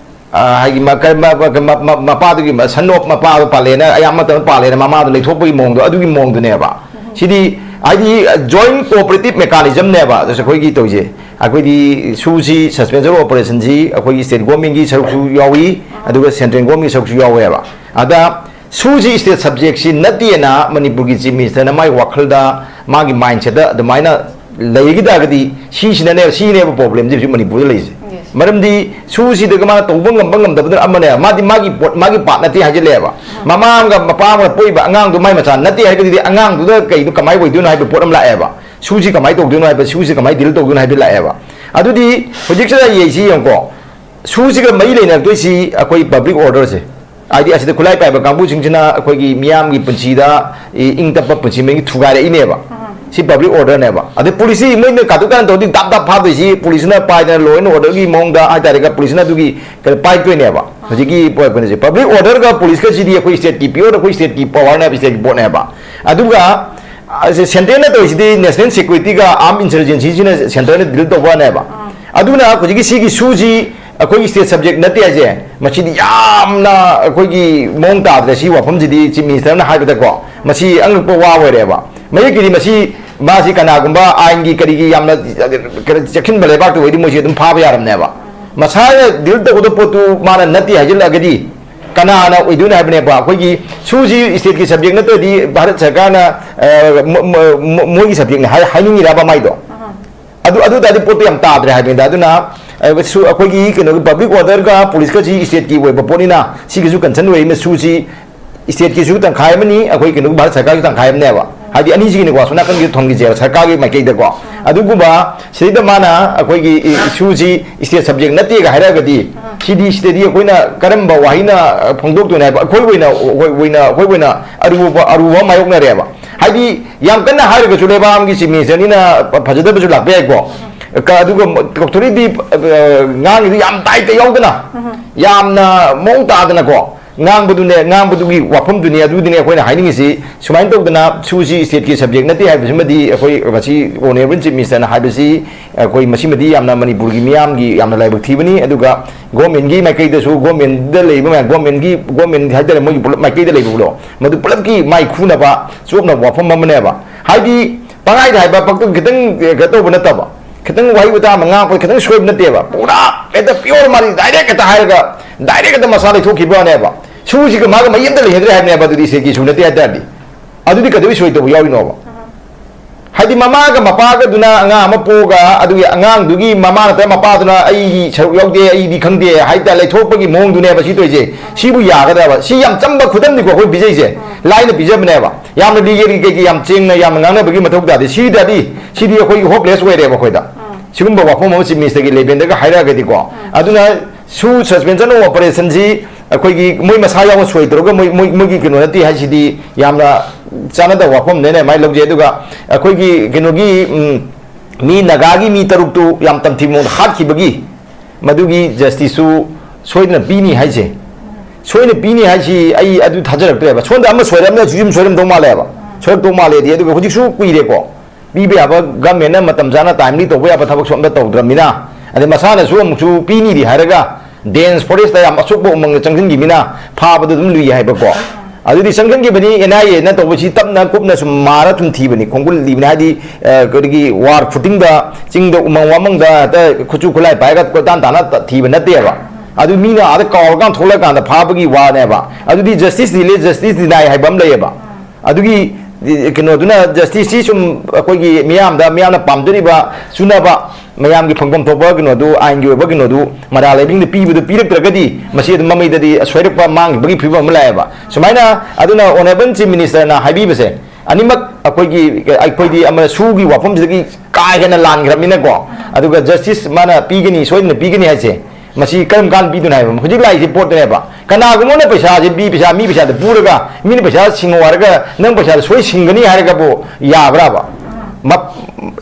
ꯑ, ꯍꯥꯏꯗꯤ ꯃ-, ꯀ-, ꯃ-, ꯃ-, ꯀ-, ꯃ-, ꯃ-, ꯃꯄꯥꯗꯨꯒꯤ ꯃ-, ꯁꯟ ꯑꯣꯐ ꯃꯄꯥꯗꯣ ꯄꯥꯜꯂꯦꯅ, ꯑꯌꯥꯝꯕ ꯃꯇꯝꯗ ꯄꯥꯜꯂꯦꯅ ꯃꯃꯥꯗꯣ ꯂꯩꯊꯣꯛꯄꯒꯤ ꯃꯑꯣꯡꯗꯣ, ꯑꯗꯨꯒꯤ ꯃꯑꯣꯡꯗꯨꯅꯦꯕ꯫ ꯁꯤꯗꯤ ꯍꯥꯏꯗꯤ joint cooperative mechanism ꯅꯦꯕ ꯑꯗꯨꯁꯨ ꯑꯩꯈꯣꯏꯒꯤ ꯇꯧꯔꯤꯁꯦ꯫ ꯑꯩꯈꯣꯏꯗꯤ ꯁꯨꯁꯤ, suspension operation ꯁꯤ ꯑꯩꯈꯣꯏꯒꯤ state government ꯀꯤ ꯁꯔꯨꯛꯁꯨ ꯌꯥꯎꯏ, ꯑꯗꯨꯒ central government ꯀꯤ ꯁꯔꯨꯛꯁꯨ ꯌꯥꯎꯋꯦꯕ꯫ ꯑꯗ ꯁꯨꯁꯤ state subject ꯁꯤ ꯅꯠꯇꯦꯅ ꯃꯅꯤꯄꯨꯔꯒꯤ chief minister ꯅ ꯃꯥꯒꯤ ꯋꯥꯈꯜꯗ, ꯃꯥꯒꯤ mindset ꯇ ꯑꯗꯨꯃꯥꯏꯅ ꯂꯩꯈꯤ ꯇꯥꯔꯒꯗꯤ, ꯁꯤꯁꯤꯅꯅꯦ, ꯁꯤꯅꯦꯕ problem ꯁꯦ ꯍꯧꯖꯤꯛ ꯃꯅꯤꯄꯨꯔꯗ ꯂꯩꯔꯤꯁꯦ꯫ Yes꯫ ꯃꯔꯝꯗꯤ ꯁꯨꯁꯤꯗꯒ ꯃꯥꯅ ꯇꯧꯕ ꯉꯝꯕ ꯉꯝꯗꯕꯗꯨꯅ ꯑꯃꯅꯦ, ꯃꯥꯗꯤ ꯃꯥꯒꯤ ꯄꯣꯠ, ꯃꯥꯒꯤ part ꯅꯠꯇꯦ ꯍꯥꯏꯖꯤꯜꯂꯛꯑꯦꯕ꯫ ꯃꯃꯥ ꯑꯃꯒ ꯃꯄꯥ ꯑꯃꯒ ꯄꯣꯛꯏꯕ ꯑꯉꯥꯡꯗꯣ ꯃꯥꯏ ꯃꯆꯥ ꯅꯠꯇꯦ ꯍꯥꯏꯔꯒꯗꯤ, ꯑꯉꯥꯡꯗꯨꯗ ꯀꯩꯗꯣ ꯀꯃꯥꯏꯅ ꯑꯣꯏꯗꯣꯏꯅꯣ ꯍꯥꯏꯕ ꯄꯣꯠ ꯑꯃ ꯂꯥꯛꯑꯦꯕ꯫ ꯁꯨꯁꯤ ꯀꯃꯥꯏꯅ ꯇꯧꯗꯣꯏꯅꯣ ꯍꯥꯏꯕ, ꯁꯨꯁꯤ ꯀꯃꯥꯏꯅ deal ꯇꯧꯗꯣꯏꯅꯣ ꯍꯥꯏꯕ ꯂꯥꯛꯑꯦꯕ꯫ ꯑꯗꯨꯗꯤ ꯍꯧꯖꯤꯛꯁꯤꯗ ꯌꯦꯡꯁꯤ ꯌꯦꯡꯉꯨꯀꯣ, ꯁꯨꯁꯤꯒ ꯃꯔꯤ ꯂꯩꯅꯔꯛꯇꯣꯏꯁꯤ ꯑꯩꯈꯣꯏ public order ꯁꯦ꯫ ꯍꯥꯏꯗꯤ ꯑꯁꯤꯗ ꯈꯨꯠꯂꯥꯏ ꯄꯥꯏꯕ ꯀꯥꯡꯕꯨꯁꯤꯡꯁꯤꯅ ꯑꯩꯈꯣꯏꯒꯤ ꯃꯤꯌꯥꯝꯒꯤ ꯄꯨꯟꯁꯤꯗ ꯏ-, ꯏꯪ ꯇꯞꯄ ꯄꯨꯟꯁꯤ ꯃꯍꯤꯡ ꯊꯨꯒꯥꯏꯔꯛꯏꯅꯦꯕ꯫ ꯁꯤ public order ꯅꯦꯕ꯫ ꯑꯗꯩ police ꯁꯤ ꯃꯣꯏꯅ ꯀꯥꯇꯨ ꯀꯥꯔꯟ ꯇꯧꯔꯗꯤ ꯗꯥꯞ ꯗꯥꯞ ꯐꯥꯗꯣꯏꯁꯤ, police ꯅ ꯄꯥꯏꯗꯅ law and order ꯒꯤ ꯃꯑꯣꯡꯗ ꯍꯥꯏꯇꯥꯔꯦꯒ, police ꯅ ꯑꯗꯨꯒꯤ ꯀꯩꯅꯣ ꯄꯥꯏꯔꯛꯇꯣꯏꯅꯦꯕ꯫ ꯍꯧꯖꯤꯛꯀꯤ ꯄꯣ-, ꯀꯩꯅꯣꯁꯦ, public order ꯒ police ꯀꯁꯤꯗꯤ ꯑꯩꯈꯣꯏ state ꯀꯤ pure, ꯑꯩꯈꯣꯏ state ꯀꯤ power ꯅꯦꯕ, state ꯀꯤ ꯄꯣꯠꯅꯦꯕ꯫ ꯑꯗꯨꯒ ꯑ, ꯁꯦ-, central ꯅ ꯇꯧꯔꯤꯁꯤꯗꯤ national security ꯒ armed insurgency ꯁꯤꯅ central ꯅ deal ꯇꯧꯕꯅꯦꯕ꯫ ꯑꯗꯨꯅ ꯍꯧꯖꯤꯛꯀꯤ ꯁꯤꯒꯤ ꯁꯨꯁꯤ ꯑꯩꯈꯣꯏꯒꯤ state subject ꯅꯠꯇꯦ ꯍꯥꯏꯁꯦ, ꯃꯁꯤꯗꯤ ꯌꯥꯝꯅ ꯑꯩꯈꯣꯏꯒꯤ ꯃꯑꯣꯡ ꯇꯥꯗ꯭ꯔꯦ꯫ ꯁꯤ ꯋꯥꯐꯝꯁꯤꯗꯤ chief minister ꯅ ꯍꯥꯏꯕꯗꯀꯣ, ꯃꯁꯤ ꯑꯉꯛꯄ ꯋꯥ ꯑꯣꯏꯔꯦꯕ꯫ ꯃꯌꯦꯛꯀꯤꯗꯤ ꯃꯁꯤ, ꯃꯥꯁꯤ ꯀꯅꯥꯒꯨꯝꯕ ꯑꯥꯏꯟꯒꯤ ꯀꯔꯤꯒꯤ ꯌꯥꯝꯅ ꯀꯩꯅꯣ ꯆꯦꯛꯁꯤꯟꯕ ꯂꯩꯕꯥꯛꯇ ꯑꯣꯏꯗꯤ ꯃꯣꯏꯁꯤ ꯑꯗꯨꯝ ꯐꯥꯕ ꯌꯥꯔꯝꯅꯦꯕ꯫ ꯃꯁꯥꯅ deal ꯇꯧꯒꯗꯕ ꯄꯣꯠꯇꯨ ꯃꯥꯅ ꯅꯠꯇꯦ ꯍꯥꯏꯖꯤꯜꯂꯛꯑꯒꯗꯤ ꯀꯅꯥꯅ ꯑꯣꯏꯗꯣꯏꯅꯣ ꯍꯥꯏꯕꯅꯦꯕ꯫ ꯑꯩꯈꯣꯏꯒꯤ ꯁꯨꯁꯤ state ꯀꯤ subject ꯅꯠꯇ꯭ꯔꯗꯤ ꯚꯥꯔꯠ ꯁꯔꯀꯥꯔꯅ, ꯑ, ꯃ-, ꯃ-, ꯃ-, ꯃꯣꯏꯒꯤ subject ꯅꯦ ꯍꯥꯏ-, ꯍꯥꯏꯅꯤꯡꯉꯤꯔꯕ ꯃꯥꯏꯗꯣ? ꯑꯗꯨ, ꯑꯗꯨ ꯇꯥꯔꯗꯤ ꯄꯣꯠꯇꯣ ꯌꯥꯝ ꯇꯥꯗ꯭ꯔꯦ ꯍꯥꯏꯕꯅꯤꯗ꯫ ꯑꯗꯨꯅ, ꯑ, ꯁꯨ-, ꯑꯩꯈꯣꯏꯒꯤ ꯀꯩꯅꯣꯒꯤ public order ꯒ police ꯀꯁꯤ state ꯀꯤ ꯑꯣꯏꯕ ꯄꯣꯠꯅꯤꯅ, ꯁꯤꯒꯤꯁꯨ concern ꯑꯣꯏꯔꯤꯕꯅ ꯁꯨꯁꯤ state ꯀꯤꯁꯨ ꯇꯪꯈꯥꯏ ꯑꯃꯅꯤ, ꯑꯩꯈꯣꯏ ꯀꯩꯅꯣ ꯚꯥꯔꯠ ꯁꯔꯀꯥꯔꯒꯤ ꯇꯪꯈꯥꯏ ꯑꯃꯅꯦꯕ꯫ ꯍꯥꯏꯗꯤ ꯑꯅꯤꯁꯤꯒꯤꯅꯤꯀꯣ, ꯑꯁꯣꯝ ꯅꯥꯀꯟꯒꯤ ꯊꯣꯡꯒꯤꯁꯦꯕ ꯁꯔꯀꯥꯔꯒꯤ ꯃꯥꯏꯀꯩꯗꯀꯣ꯫ ꯑꯗꯨꯒꯨꯝꯕ ꯁꯤꯗꯩꯗ ꯃꯥꯅ ꯑꯩꯈꯣꯏꯒꯤ ꯏ-, ꯏꯁꯨꯁꯤ state subject ꯅꯠꯇꯦꯒ ꯍꯥꯏꯔꯛꯑꯒꯗꯤ, ꯁꯤꯗꯤ, ꯁꯤꯗꯗꯤ ꯑꯩꯈꯣꯏꯅ ꯀꯔꯝꯕ ꯋꯥꯍꯩꯅ, ꯑ, ꯐꯣꯡꯗꯣꯛꯇꯣꯏꯅꯣ ꯍꯥꯏꯕ, ꯑꯩꯈꯣꯏ ꯑꯣꯏꯅ, ꯑꯩꯈꯣꯏ ꯑꯣꯏꯅ, ꯑꯩꯈꯣꯏ ꯑꯣꯏꯅ ꯑꯔꯨꯕ, ꯑꯔꯨꯕ ꯑꯃ ꯃꯥꯌꯣꯛꯅꯔꯦꯕ꯫ ꯍꯥꯏꯗꯤ ꯌꯥꯝ ꯀꯟꯅ ꯍꯥꯏꯔꯒꯁꯨ ꯂꯩꯕꯥꯛ ꯑꯃꯒꯤ chief minister ꯅꯤꯅ ꯐꯖꯗꯕꯁꯨ ꯂꯥꯛꯄ ꯌꯥꯏꯀꯣ꯫ ꯀ-, ꯑꯗꯨꯒ ꯀꯧꯊꯣꯔꯛꯏꯗꯤ, ꯑ, ꯉꯥꯡꯉꯤꯗꯨ ꯌꯥꯝ ꯇꯥꯏꯠꯇ ꯌꯥꯎꯗꯅ, ꯌꯥꯝꯅ ꯃꯑꯣꯡ ꯇꯥꯗꯅꯀꯣ꯫ ꯉꯥꯡꯕꯗꯨꯅꯦ, ꯉꯥꯡꯕꯗꯨꯒꯤ ꯋꯥꯐꯝꯗꯨꯅꯦ, ꯑꯗꯨꯗꯨꯅꯦ ꯑꯩꯈꯣꯏꯅ ꯍꯥꯏꯅꯤꯡꯉꯤꯁꯤ꯫ ꯁꯨꯃꯥꯏꯅ ꯇꯧꯗꯅ ꯁꯨꯁꯤ stateꯀꯤ subject ꯅꯠꯇꯦ ꯍꯥꯏꯕꯁꯤꯃꯗꯤ ꯑꯩꯈꯣꯏ ꯉꯁꯤ Honourable Chief Ministerꯅ ꯍꯥꯏꯕꯁꯤ ꯑꯩꯈꯣꯏ ꯃꯁꯤꯃꯗꯤ ꯌꯥꯝꯅ ꯃꯅꯤꯄꯨꯔꯒꯤ ꯃꯤꯌꯥꯝꯒꯤ ꯌꯥꯝꯅ ꯂꯥꯏꯕꯛ ꯊꯤꯕꯅꯤ꯫ ꯑꯗꯨꯒ governmentꯀꯤ ꯃꯥꯏꯀꯩꯗꯁꯨ, governmentꯗ ꯂꯩꯕ ꯃꯌꯥꯝ, governmentꯀꯤ, government ꯍꯥꯏꯇꯥꯔꯦ, ꯃꯣꯏꯒꯤ ꯄꯨꯂꯞ ꯃꯥꯏꯀꯩꯗ ꯂꯩꯕ ꯄꯨꯂꯞ, ꯃꯗꯨ ꯄꯨꯂꯞꯀꯤ ꯃꯥꯏ ꯈꯨꯅꯕ ꯆꯣꯞꯅꯕ ꯋꯥꯐꯝ ꯑꯃꯅꯦꯕ꯫ ꯍꯥꯏꯗꯤ ꯄꯪꯍꯥꯏꯗ ꯍꯥꯏꯕ, ꯄꯛꯇ ꯈꯤꯇꯪ ꯀꯩꯅꯣ ꯇꯧꯕ ꯅꯠꯇꯕ, ꯈꯤꯇꯪ ꯋꯥꯍꯩ ꯋꯥꯇꯥ ꯑꯃ ꯉꯥꯡꯉꯛꯄꯗ ꯈꯤꯇꯪ ꯁꯣꯏꯕ ꯅꯠꯇꯦꯕ, ꯄꯨꯔꯥ ꯍꯦꯛꯇ pure ꯃꯥꯗꯤ direct ꯍꯦꯛꯇ ꯍꯥꯏꯔꯒ direct ꯍꯦꯛꯇ ꯃꯁꯥ ꯂꯩꯊꯣꯛꯈꯤꯕꯅꯦꯕ꯫ ꯁꯨꯁꯤꯒ ꯃꯥꯒ ꯃꯔꯤ ꯑꯃꯇ ꯂꯩꯅꯗ꯭ꯔꯦ ꯍꯥꯏꯕꯅꯦꯕ꯫ ꯑꯗꯨꯗꯤ stateꯀꯤ ꯁꯨ ꯅꯠꯇꯦ ꯍꯥꯏ ꯇꯥꯔꯗꯤ, ꯑꯗꯨꯗꯤ ꯀꯩꯗꯧꯕꯩ ꯁꯣꯏ ꯇꯧꯕ ꯌꯥꯎꯔꯤꯅꯣꯕ? ꯍꯥꯏꯗꯤ ꯃꯃꯥꯒ ꯃꯄꯥꯒꯗꯨꯅ ꯑꯉꯥꯡ ꯑꯃ ꯄꯣꯛꯑꯒ, ꯑꯗꯨꯒꯤ ꯑꯉꯥꯡꯗꯨꯒꯤ ꯃꯃꯥ ꯅꯠꯇ꯭ꯔꯒ ꯃꯄꯥꯗꯨꯅ "ꯑꯩꯒꯤ ꯁꯔꯨꯛ ꯌꯥꯎꯗꯦ, ꯑꯩꯗꯤ ꯈꯪꯗꯦ" ꯍꯥꯏ ꯇꯥꯔꯦ, ꯂꯩꯊꯣꯛꯄꯒꯤ ꯃꯑꯣꯡꯗꯨꯅꯦꯕ ꯁꯤ ꯇꯧꯔꯤꯁꯦ꯫ ꯁꯤꯕꯨ ꯌꯥꯒꯗ꯭ꯔꯕ? ꯁꯤ ꯌꯥꯝ ꯆꯝꯕ ꯈꯨꯗꯝꯅꯤꯀꯣ ꯑꯩꯈꯣꯏ ꯄꯤꯖꯩꯁꯦ, ꯂꯥꯏꯅ ꯄꯤꯖꯕꯅꯦꯕ꯫ ꯌꯥꯝꯅ legally ꯀꯩꯀꯩ ꯌꯥꯝ ꯆꯦꯡꯅ ꯌꯥꯝꯅ ꯉꯥꯡꯅꯕꯒꯤ ꯃꯊꯧ ꯇꯥꯗꯦ꯫ ꯁꯤ ꯇꯥꯔꯗꯤ ꯁꯤꯗꯤ ꯑꯩꯈꯣꯏꯒꯤ hopeless ꯑꯣꯏꯔꯦꯕ ꯑꯩꯈꯣꯏꯗ꯫ ꯁꯤꯒꯨꯝꯕ ꯋꯥꯐꯝ ꯑꯃ Chief Ministerꯒꯤ levelꯗꯒ ꯍꯥꯏꯔꯛꯑꯒꯗꯤꯀꯣ꯫ ꯑꯗꯨꯅ ꯁꯨ suspension of operationꯁꯤ ꯑꯩꯈꯣꯏꯒꯤ ꯃꯣꯏ ꯃꯁꯥ ꯌꯥꯎꯅ ꯁꯣꯏ ꯇꯧꯔꯒ ꯃꯣꯏ, ꯃꯣꯏ, ꯃꯣꯏꯒꯤ ꯀꯩꯅꯣ ꯅꯠꯇꯦ ꯍꯥꯏꯁꯤꯗꯤ ꯌꯥꯝꯅ ꯆꯥꯟꯅꯗꯕ ꯋꯥꯐꯝꯅꯦꯅ ꯑꯗꯨꯃꯥꯏꯅ ꯂꯧꯖꯩ꯫ ꯑꯗꯨꯒ ꯑꯩꯈꯣꯏꯒꯤ ꯀꯩꯅꯣꯒꯤ, ꯎꯝ, ꯃꯤ ꯅꯥꯒꯥꯒꯤ ꯃꯤ ꯇꯔꯨꯛꯇꯨ ꯌꯥꯝ ꯇꯝꯊꯤꯕ ꯃꯑꯣꯡꯗ ꯍꯥꯠꯈꯤꯕꯒꯤ ꯃꯗꯨꯒꯤ justiceꯁꯨ ꯁꯣꯏꯗꯅ ꯄꯤꯅꯤ ꯍꯥꯏꯁꯦ, ꯁꯣꯏꯗꯅ ꯄꯤꯅꯤ ꯍꯥꯏꯁꯤ ꯑꯩ ꯑꯗꯨ ꯊꯥꯖꯔꯛꯇ꯭ꯔꯦꯕ꯫ ꯁꯣꯝꯗ ꯑꯃ ꯁꯣꯏꯔꯝꯅ ꯁꯨꯝ ꯁꯣꯏꯔꯝꯗꯧ ꯃꯥꯜꯂꯦꯕ, ꯁꯣꯏꯔꯛꯇꯧ ꯃꯥꯜꯂꯦꯗꯤ꯫ ꯑꯗꯨꯒ ꯍꯧꯖꯤꯛꯁꯨ ꯀꯨꯏꯔꯦꯀꯣ, ꯄꯤꯕ ꯌꯥꯕ, governmentꯅ ꯃꯇꯝ ꯆꯥꯅ timely ꯇꯧꯕ ꯌꯥꯕ ꯊꯕꯛꯁꯨ ꯑꯝꯇ ꯇꯧꯗ꯭ꯔꯕꯅꯤꯅ, ꯑꯗꯩ ꯃꯁꯥꯅꯁꯨ ꯑꯃꯨꯛꯁꯨ ꯄꯤꯅꯤꯗꯤ ꯍꯥꯏꯔꯒ dense forestꯇ ꯌꯥꯝ ꯑꯁꯣꯛꯄ ꯎꯃꯪꯗ ꯆꯪꯁꯤꯟꯈꯤꯕꯅꯤꯅ ꯐꯥꯕꯗ ꯑꯗꯨꯝ ꯂꯨꯏ ꯍꯥꯏꯕꯀꯣ꯫ ꯑꯗꯨꯗꯤ ꯆꯪꯁꯤꯟꯈꯤꯕꯅꯤ, NIAꯅ ꯇꯧꯕꯁꯤ ꯇꯞꯅ ꯀꯨꯞꯅ ꯁꯨꯝ ꯃꯥꯔ ꯁꯨꯝ ꯊꯤꯕꯅꯤ, ꯈꯣꯡꯒꯨꯜ ꯂꯤꯕꯅꯤ꯫ ꯍꯥꯏꯗꯤ, ꯑ, ꯀꯔꯤꯒꯤ war footingꯗ ꯆꯤꯡꯗ ꯎꯃꯪ ꯋꯥꯃꯪꯗ ꯍꯦꯛꯇ ꯈꯨꯠꯁꯨ ꯈꯨꯠꯂꯥꯏ ꯄꯥꯏꯔꯒ ꯀꯣꯏꯇꯥꯟ ꯇꯥꯟꯅ ꯊꯤꯕ ꯅꯠꯇꯦꯕ꯫ ꯑꯗꯨ ꯃꯤꯅ ꯑꯥꯗ ꯀꯥꯎꯔꯀꯥꯟ ꯊꯣꯛꯂꯛꯀꯥꯟꯗ ꯐꯥꯕꯒꯤ ꯋꯥꯅꯦꯕ꯫ ꯑꯗꯨꯗꯤ justice delay, justice deny ꯍꯥꯏꯕ ꯑꯃ ꯂꯩꯌꯦꯕ꯫ ꯑꯗꯨꯒꯤ, ꯑꯦ, ꯀꯩꯅꯣꯗꯨꯅ justiceꯁꯤ ꯁꯨꯝ ꯑꯩꯈꯣꯏꯒꯤ ꯃꯤꯌꯥꯝꯗ, ꯃꯤꯌꯥꯝꯅ ꯄꯥꯝꯖꯔꯤꯕ, ꯆꯨꯅꯕ, ꯃꯌꯥꯝꯒꯤ ꯐꯪꯐꯝ ꯊꯣꯛꯄ ꯀꯩꯅꯣꯗꯨ, ꯑꯥꯏꯟꯒꯤ ꯑꯣꯏꯕ ꯀꯩꯅꯣꯗꯨ ꯃꯔꯥꯜ ꯂꯩꯕꯁꯤꯡꯗ ꯄꯤꯕꯗꯨ ꯄꯤꯔꯛꯇ꯭ꯔꯒꯗꯤ ꯃꯁꯤ ꯑꯗꯨꯝ ꯃꯃꯩꯗꯗꯤ ꯁꯣꯏꯔꯛꯄ ꯃꯥꯡꯈꯤꯕꯒꯤ ꯐꯤꯕꯝ ꯑꯃ ꯂꯥꯛꯑꯦꯕ꯫ ꯁꯨꯃꯥꯏꯅ ꯑꯗꯨꯅ Honourable Chief Ministerꯅ ꯍꯥꯏꯕꯤꯕꯁꯦ ꯑꯅꯤꯃꯛ ꯑꯩꯈꯣꯏꯒꯤ, ꯑꯩꯈꯣꯏꯗꯤ ꯑꯃꯅ ꯁꯨꯒꯤ ꯋꯥꯐꯝꯁꯤꯗꯒꯤ ꯀꯥ ꯍꯦꯟꯅ ꯂꯥꯟꯈ꯭ꯔꯕꯅꯤꯅꯀꯣ, ꯑꯗꯨꯒ justice ꯃꯥꯅ ꯄꯤꯒꯅꯤ, ꯁꯣꯏꯗꯅ ꯄꯤꯒꯅꯤ ꯍꯥꯏꯁꯦ ꯃꯁꯤ ꯀꯔꯝ ꯀꯥꯟꯗ ꯄꯤꯗꯣꯏꯅꯣ ꯍꯥꯏꯕ ꯍꯧꯖꯤꯛ ꯂꯥꯛꯏꯁꯦ ꯄꯣꯠꯇꯨꯅꯦꯕ꯫ ꯀꯅꯥꯒꯨꯝꯕ ꯑꯃꯅ ꯄꯩꯁꯥꯁꯦ ꯄꯤ, ꯄꯩꯁꯥ, ꯃꯤ ꯄꯩꯁꯥꯗ ꯄꯨꯔꯒ ꯃꯤꯅ ꯄꯩꯁꯥ ꯁꯤꯡꯉꯣ ꯍꯥꯏꯔꯒ ꯅꯪ ꯄꯩꯁꯥꯗ ꯁꯣꯏ ꯁꯤꯡꯒꯅꯤ ꯍꯥꯏꯔꯒꯕꯨ ꯌꯥꯕ꯭ꯔꯥꯕ? ꯃ-,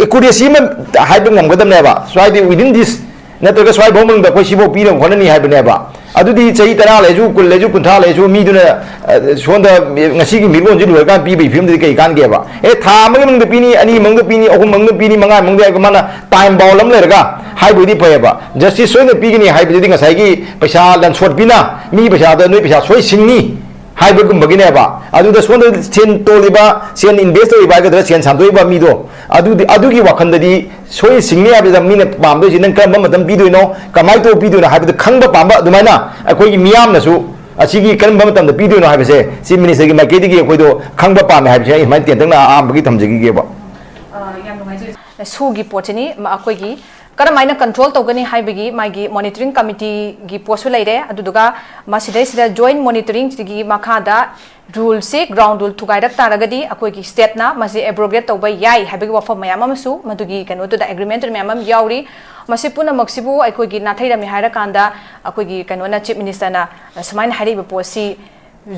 accuracy ꯑꯃ ꯍꯥꯏꯕ ꯉꯝꯒꯗꯕꯅꯦꯕ꯫ ꯁ꯭ꯋꯥꯏꯗꯤ within this ꯅꯠꯇ꯭ꯔꯒ ꯁ꯭ꯋꯥꯏꯐꯥꯎ ꯃꯅꯨꯡꯗ ꯑꯩꯈꯣꯏ ꯁꯤꯐꯥꯎ ꯄꯤꯅꯕ ꯍꯣꯠꯅꯅꯤ ꯍꯥꯏꯕꯅꯦꯕ꯫ ꯑꯗꯨꯗꯤ ꯆꯍꯤ ꯇꯔꯥ ꯂꯩꯔꯁꯨ, ꯀꯨꯟ ꯂꯩꯔꯁꯨ, ꯀꯨꯟꯊ꯭ꯔꯥ ꯂꯩꯔꯁꯨ, ꯃꯤꯗꯨꯅ, ꯑ, ꯁꯣꯝꯗ ꯉꯁꯤꯒꯤ ꯃꯤꯔꯣꯟꯁꯤ ꯂꯣꯏꯔꯀꯥꯟꯗ ꯄꯤꯕꯒꯤ ꯐꯤꯕꯝꯗꯨꯗꯤ ꯀꯩ ꯀꯥꯟꯒꯦꯕ? ꯑꯦ, ꯊꯥ ꯑꯃꯒꯤ ꯃꯅꯨꯡꯗ ꯄꯤꯅꯤ, ꯑꯅꯤ ꯃꯅꯨꯡꯗ ꯄꯤꯅꯤ, ꯑꯍꯨꯝ ꯃꯅꯨꯡꯗ ꯄꯤꯅꯤ, ꯃꯉꯥ ꯃꯅꯨꯡꯗ ꯍꯥꯏꯔꯒ ꯃꯥꯅ time bound ꯑꯃ ꯂꯩꯔꯒ ꯍꯥꯏꯕꯗꯤ ꯐꯩꯌꯦꯕ꯫ Justice ꯁꯣꯏꯅ ꯄꯤꯒꯅꯤ ꯍꯥꯏꯕꯗꯨꯗꯤ ꯉꯁꯥꯏꯒꯤ ꯄꯩꯁꯥ ꯂꯟꯁꯣꯠꯄꯤꯅ ꯃꯤ ꯄꯩꯁꯥꯗꯣ, ꯅꯣꯏ ꯄꯩꯁꯥ ꯁꯣꯏ ꯁꯤꯡꯅꯤ ꯍꯥꯏꯕꯒꯨꯝꯕꯒꯤꯅꯦꯕ꯫ ꯑꯗꯨꯗ ꯁꯣꯝꯗ ꯁꯦꯟ ꯇꯣꯜꯂꯤꯕ, ꯁꯦꯟ invest ꯇꯧꯔꯤꯕ ꯍꯥꯏꯒꯗ꯭ꯔꯥ, ꯁꯦꯟ ꯁꯥꯟꯗꯣꯛꯏꯕ ꯃꯤꯗꯣ, ꯑꯗꯨꯗꯤ, ꯑꯗꯨꯒꯤ ꯋꯥꯈꯜꯗꯗꯤ ꯁꯣꯏ ꯁꯤꯡꯅꯤ ꯍꯥꯏꯕꯗ ꯃꯤꯅ ꯄꯥꯝꯗꯣꯏꯁꯤ ꯅꯪ ꯀꯔꯝꯕ ꯃꯇꯝ ꯄꯤꯗꯣꯏꯅꯣ, ꯀꯃꯥꯏꯅ ꯇꯧꯕ ꯄꯤꯗꯣꯏꯅꯣ ꯍꯥꯏꯕꯗꯨ ꯈꯪꯕ ꯄꯥꯝꯕ꯫ ꯑꯗꯨꯃꯥꯏꯅ ꯑꯩꯈꯣꯏꯒꯤ ꯃꯤꯌꯥꯝꯅꯁꯨ ꯑꯁꯤꯒꯤ ꯀꯔꯝꯕ ꯃꯇꯝꯗ ꯄꯤꯗꯣꯏꯅꯣ ꯍꯥꯏꯕꯁꯦ Chief Minister ꯒꯤ ꯃꯥꯏꯀꯩꯗꯒꯤ ꯑꯩꯈꯣꯏꯗꯣ ꯈꯪꯕ ꯄꯥꯝꯃꯦ ꯍꯥꯏꯕꯁꯦ ꯑꯩ ꯁꯨꯃꯥꯏꯅ ꯇꯦꯟꯇꯛꯅ ꯑꯍꯥꯟꯕꯒꯤ ꯊꯝꯖꯈꯤꯒꯦꯕ꯫ ꯑ, ꯌꯥꯝ ꯅꯨꯡꯉꯥꯏꯖꯔꯦ꯫ ꯁꯨꯒꯤ ꯄꯣꯠꯁꯤꯅꯤ, ꯃ-, ꯑꯩꯈꯣꯏꯒꯤ ꯀꯔꯝꯍꯥꯏꯅ control ꯇꯧꯒꯅꯤ ꯍꯥꯏꯕꯒꯤ ꯃꯥꯒꯤ monitoring committee ꯒꯤ post ꯁꯨ ꯂꯩꯔꯦ꯫ ꯑꯗꯨꯗꯨꯒ ꯃꯁꯤꯗꯩꯁꯤꯗ joint monitoring ꯁꯤꯒꯤ ꯃꯈꯥꯗ rule ꯁꯤ, ground rule ꯊꯨꯒꯥꯏꯔꯛ ꯇꯥꯔꯒꯗꯤ ꯑꯩꯈꯣꯏꯒꯤ state ꯅ ꯃꯁꯤ abrogate ꯇꯧꯕ ꯌꯥꯏ ꯍꯥꯏꯕꯒꯤ ꯋꯥꯐꯝ ꯃꯌꯥꯝ ꯑꯃꯁꯨ ꯃꯗꯨꯒꯤ ꯀꯩꯅꯣꯗꯨꯗ agreement ꯃꯌꯥꯝ ꯑꯃ ꯌꯥꯎꯔꯤ꯫ ꯃꯁꯤ ꯄꯨꯝꯅꯃꯛꯁꯤꯕꯨ ꯑꯩꯈꯣꯏꯒꯤ ꯅꯥꯊꯩꯔꯝꯃꯤ ꯍꯥꯏꯔꯀꯥꯟꯗ ꯑꯩꯈꯣꯏꯒꯤ ꯀꯩꯅꯣꯅ, Chief Minister ꯅ ꯁꯨꯃꯥꯏꯅ ꯍꯥꯏꯔꯛꯏꯕ ꯄꯣꯠꯁꯤ,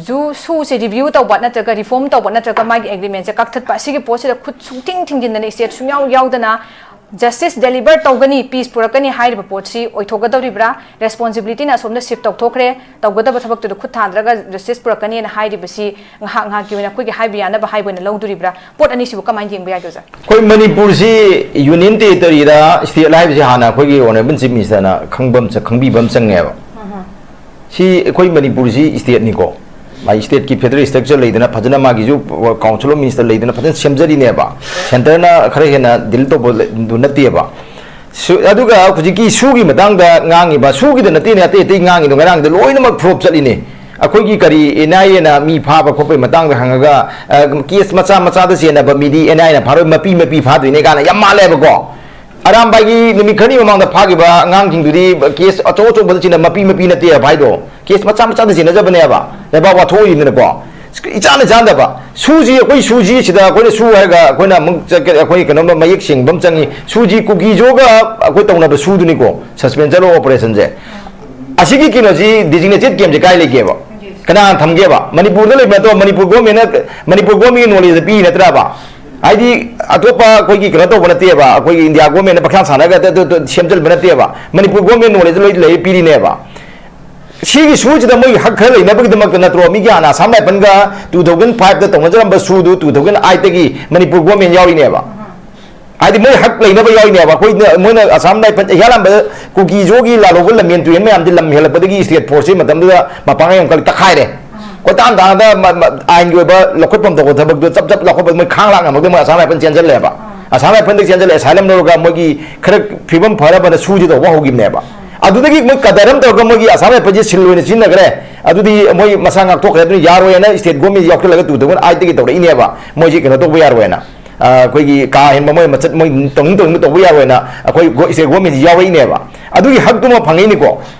ꯖꯨ ꯁꯨꯁꯦ review ꯇꯧꯕ ꯅꯠꯇ꯭ꯔꯒ reform ꯇꯧꯕ ꯅꯠꯇ꯭ꯔꯒ ꯃꯥꯒꯤ agreement ꯁꯦ ꯀꯛꯊꯠꯄ, ꯑꯁꯤꯒꯤ ꯄꯣꯠꯁꯤꯗ ꯈꯨꯠ ꯁꯨꯡꯊꯤꯡ ꯊꯤꯡꯖꯤꯟꯗꯅ, state ꯁꯨꯡꯌꯥꯎ ꯌꯥꯎꯗꯅ justice deliver ꯇꯧꯒꯅꯤ, peace ꯄꯨꯔꯛꯀꯅꯤ ꯍꯥꯏꯔꯤꯕ ꯄꯣꯠꯁꯤ ꯑꯣꯏꯊꯣꯛꯀꯗꯧꯔꯤꯕ꯭ꯔꯥ? Responsibility ꯅ ꯑꯁꯣꯝꯗ shift ꯇꯧꯊꯣꯛꯈ꯭ꯔꯦ, ꯇꯧꯒꯗꯕ ꯊꯕꯛꯇꯨꯗ ꯈꯨꯠ ꯊꯥꯗ꯭ꯔꯒ justice ꯄꯨꯔꯛꯀꯅꯤꯅ ꯍꯥꯏꯔꯤꯕꯁꯤ ꯉꯥꯏꯍꯥꯛ ꯉꯥꯏꯍꯥꯛꯀꯤ ꯑꯣꯏꯅ ꯑꯩꯈꯣꯏꯒꯤ ꯍꯥꯏꯕ ꯌꯥꯅꯕ ꯍꯥꯏꯕ ꯑꯣꯏꯅ ꯂꯧꯗꯣꯔꯤꯕ꯭ꯔꯥ? ꯄꯣꯠ ꯑꯅꯤꯁꯤꯕꯨ ꯀꯃꯥꯏꯅ ꯌꯦꯡꯕ ꯌꯥꯒꯦ, ꯑꯣꯖꯥ? ꯑꯩꯈꯣꯏ ꯃꯅꯤꯄꯨꯔꯁꯤ union territory ꯔ state ꯂ ꯍꯥꯏꯕꯁꯤ ꯍꯥꯟꯅ ꯑꯩꯈꯣꯏꯒꯤ Honourable Chief Minister ꯅ ꯈꯪꯕ ꯑꯃ ꯆ-, ꯈꯪꯕꯤꯕ ꯑꯃ ꯆꯪꯉꯦꯕ꯫ ꯁꯤ ꯑꯩꯈꯣꯏ ꯃꯅꯤꯄꯨꯔꯁꯤ state ꯅꯤꯀꯣ, ꯃꯥꯒꯤ state ꯀꯤ federal structure ꯂꯩꯗꯅ, ꯐꯖꯅ ꯃꯥꯒꯤꯁꯨ Council of Minister ꯂꯩꯗꯅ ꯐꯖꯅ ꯁꯦꯝꯖꯔꯤꯅꯦꯕ꯫ Centre ꯅ ꯈꯔ ꯍꯦꯟꯅ deal ꯇꯧꯕ ꯂꯩ-, ꯗꯨ ꯅꯠꯇꯦꯕ꯫ ꯁꯨ-, ꯑꯗꯨꯒ ꯍꯧꯖꯤꯛꯀꯤ ꯁꯨꯒꯤ ꯃꯇꯥꯡꯗ ꯉꯥꯡꯉꯤꯕ, ꯁꯨꯒꯤꯗ ꯅꯠꯇꯦꯅꯦ, ꯑꯇꯩ ꯑꯇꯩ ꯉꯥꯡꯉꯤꯗꯣ ꯉꯔꯥꯡꯗ ꯂꯣꯏꯅꯃꯛ flop ꯆꯠꯂꯤꯅꯦ꯫ ꯑꯩꯈꯣꯏꯒꯤ ꯀꯔꯤ N I A ꯅ ꯃꯤ ꯐꯥꯕ ꯈꯣꯠꯄꯒꯤ ꯃꯇꯥꯡꯗ ꯍꯪꯉꯒ, ꯑ, case ꯃꯆꯥ ꯃꯆꯥꯗ ꯆꯦꯟꯅꯕ ꯃꯤꯗꯤ N I A ꯅ ꯐꯥꯔꯣꯏ, ꯃꯄꯤ ꯃꯄꯤ ꯐꯥꯗꯣꯏꯅꯦ ꯀꯥꯏꯅ ꯌꯥꯝ ꯃꯥꯜꯂꯦꯕꯀꯣ꯫ ꯑꯔꯥꯝꯕꯥꯏꯒꯤ ꯅꯨꯃꯤꯠ ꯈꯔꯅꯤ ꯃꯃꯥꯡꯗ ꯐꯥꯈꯤꯕ ꯑꯉꯥꯡꯁꯤꯡꯗꯨꯗꯤ case ꯑꯆꯧ ꯑꯆꯧꯕꯗ ꯆꯦꯟꯅ, ꯃꯄꯤ ꯃꯄꯤ ꯅꯠꯇꯦ ꯍꯥꯏꯗꯣ꯫ Case ꯃꯆꯥ ꯃꯆꯥꯗ ꯆꯦꯟꯅꯖꯕꯅꯦꯕ, ꯂꯩꯕꯥꯛ ꯋꯥꯊꯣꯛ ꯑꯣꯏꯔꯤꯗꯅꯀꯣ꯫ ꯏꯆꯥꯟꯅ ꯆꯥꯟꯅꯗꯕ꯫ ꯁꯨꯁꯤ ꯑꯩꯈꯣꯏ ꯁꯨꯁꯤ ꯁꯤꯗ ꯑꯩꯈꯣꯏꯅ ꯁꯨ ꯍꯥꯏꯔꯒ ꯑꯩꯈꯣꯏꯅ ꯑꯃꯨꯛ ꯆꯠꯀ-, ꯑꯩꯈꯣꯏ ꯀꯩꯅꯣꯝꯃ ꯃꯌꯦꯛ ꯁꯦꯡꯕ ꯑꯃ ꯆꯪꯉꯤ꯫ ꯁꯨꯁꯤ ꯀꯨꯀꯤꯖꯣꯒ ꯑꯩꯈꯣꯏ ꯇꯧꯅꯕ ꯁꯨꯗꯨꯅꯤꯀꯣ, suspension of operation ꯁꯦ꯫ ꯑꯁꯤꯒꯤ ꯀꯩꯅꯣꯁꯤ, designated camp ꯁꯦ ꯀꯥꯏ ꯂꯩꯒꯦꯕ? ꯀꯅꯥꯅ ꯊꯝꯒꯦꯕ? ꯃꯅꯤꯄꯨꯔꯗ ꯂꯩꯕ ꯅꯠꯇ꯭ꯔꯣ? ꯃꯅꯤꯄꯨꯔ government ꯅ, ꯃꯅꯤꯄꯨꯔ government ꯀꯤ knowledge ꯗ ꯄꯤ ꯅꯠꯇ꯭ꯔꯕ? ꯍꯥꯏꯗꯤ ꯑꯇꯣꯞꯄ ꯑꯩꯈꯣꯏꯒꯤ ꯀꯩꯅꯣ ꯇꯧꯕ ꯅꯠꯇꯦꯕ, ꯑꯩꯈꯣꯏꯒꯤ ꯏꯟꯗꯤꯌꯥ ꯒꯣꯔꯃꯦꯟꯅ ꯄꯪꯁꯥꯟ ꯁꯥꯟꯅꯔꯒ ꯑꯗꯨ, ꯑꯗꯨ, ꯑꯗꯨ ꯁꯦꯝꯖꯤꯟꯕ ꯅꯠꯇꯦꯕ, ꯃꯅꯤꯄꯨꯔ ꯒꯣꯔꯃꯦꯟ ꯅꯣꯂꯦꯖ ꯂꯣꯏ ꯂꯩꯔ ꯄꯤꯔꯤꯅꯦꯕ꯫ ꯁꯤꯒꯤ ꯁꯨꯁꯤꯗ ꯃꯣꯏꯒꯤ ꯍꯛ ꯈꯔ ꯂꯩꯅꯕꯒꯤꯗꯃꯛꯇ ꯅꯠꯇ꯭ꯔꯣ ꯃꯤꯒꯤ ꯍꯥꯟꯅ ꯑꯁꯥꯝ ꯔꯥꯏꯐꯜꯒ ꯇꯨ ꯊꯥꯎꯖꯟ ꯐꯥꯏꯚꯇ ꯇꯧꯅꯖꯔꯝꯕ ꯁꯨꯗꯨ ꯇꯨ ꯊꯥꯎꯖꯟ ꯑꯥꯏꯠꯇꯒꯤ ꯃꯅꯤꯄꯨꯔ ꯒꯣꯔꯃꯦꯟ ꯌꯥꯎꯔꯤꯅꯦꯕ꯫ ꯍꯥꯏꯗꯤ ꯃꯣꯏ ꯍꯛ ꯂꯩꯅꯕ ꯌꯥꯎꯔꯤꯅꯦꯕ꯫ ꯑꯩꯈꯣꯏꯅ, ꯃꯣꯏꯅ ꯑꯁꯥꯝ ꯔꯥꯏꯐꯜ ꯏꯍꯥꯟ ꯍꯥꯟꯕꯗ ꯀꯨꯀꯤ ꯖꯣꯒꯤ ꯂꯥꯜꯍꯧꯕ ꯂꯝꯃꯦꯟ ꯇꯨꯔꯦꯟ ꯃꯌꯥꯝꯗꯤ ꯂꯝ ꯍꯦꯜꯂꯛꯄꯗꯒꯤ ꯁ꯭ꯇꯦꯠ ꯐꯣꯔꯁꯁꯤ ꯃꯇꯝꯗꯨꯗ ꯃꯄꯥꯡꯒꯜ ꯌꯥꯝ ꯀꯜꯂꯤ, ꯇꯛꯈꯥꯏꯔꯦ꯫ ꯀꯣꯏꯇꯥꯟ ꯇꯥꯟꯅꯗ ꯃ-, ꯃ-, ꯑꯥꯏꯟꯒꯤ ꯑꯣꯏꯕ ꯂꯧꯈꯠꯐꯝ ꯊꯣꯛꯄ ꯊꯕꯛꯇꯣ ꯆꯞ ꯆꯞ ꯂꯧꯈꯠꯄ ꯃꯣꯏ ꯈꯥꯡ ꯂꯥꯛ ꯉꯝꯃꯛꯇ ꯃꯣꯏ ꯑꯁꯥꯝ ꯔꯥꯏꯐꯜ ꯆꯦꯟꯁꯤꯜꯂꯦꯕ꯫ ꯑꯁꯥꯝ ꯔꯥꯏꯐꯜꯗꯒꯤ ꯆꯦꯟꯁꯤꯜꯂꯦ, ꯑꯦꯁꯥꯏꯂꯝ ꯂꯧꯔꯒ ꯃꯣꯏꯒꯤ ꯈꯔ ꯐꯤꯕꯝ ꯐꯔꯕꯅ ꯁꯨꯁꯤ ꯇꯧꯕ ꯍꯧꯈꯤꯕꯅꯦꯕ꯫ ꯑꯗꯨꯗꯒꯤ ꯃꯣꯏ ꯀꯗꯔ ꯑꯃ ꯇꯧꯔꯒ ꯃꯣꯏꯒꯤ ꯑꯁꯥꯝ ꯔꯥꯏꯐꯜꯁꯦ ꯁꯤꯜ ꯑꯣꯏꯅ ꯁꯤꯖꯤꯟꯅꯈ꯭ꯔꯦ꯫ ꯑꯗꯨꯗꯤ ꯃꯣꯏ ꯃꯁꯥ ꯉꯥꯛꯊꯣꯛꯈ꯭ꯔꯦ, ꯑꯗꯨꯅ ꯌꯥꯔꯣꯏꯅ ꯁ꯭ꯇꯦꯠ ꯒꯣꯔꯃꯦꯟ ꯌꯥꯎꯁꯜꯂꯒ ꯇꯨ ꯊꯥꯎꯖꯟ ꯑꯥꯏꯠꯇꯒꯤ ꯇꯧꯔꯛꯏꯅꯦꯕ꯫ ꯃꯣꯏꯁꯤ ꯀꯩꯅꯣ ꯇꯧꯕ ꯌꯥꯔꯣꯏꯅ, ꯑ, ꯑꯩꯈꯣꯏꯒꯤ ꯀꯥ ꯍꯦꯟꯕ ꯃꯣꯏ ꯃꯆꯠ ꯃꯣꯏ ꯇꯧꯅꯤꯡ ꯇꯧꯅꯤꯡꯕ ꯇꯧꯕ ꯌꯥꯔꯣꯏꯅ ꯑꯩꯈꯣꯏ ꯒꯣ-, ꯁ꯭ꯇꯦꯠ ꯒꯣꯔꯃꯦꯟꯁꯤ ꯌꯥꯎꯔꯛꯏꯅꯦꯕ꯫ ꯑꯗꯨꯒꯤ ꯍꯛꯇꯨꯃ ꯐꯪꯉꯛꯏꯅꯤꯀꯣ꯫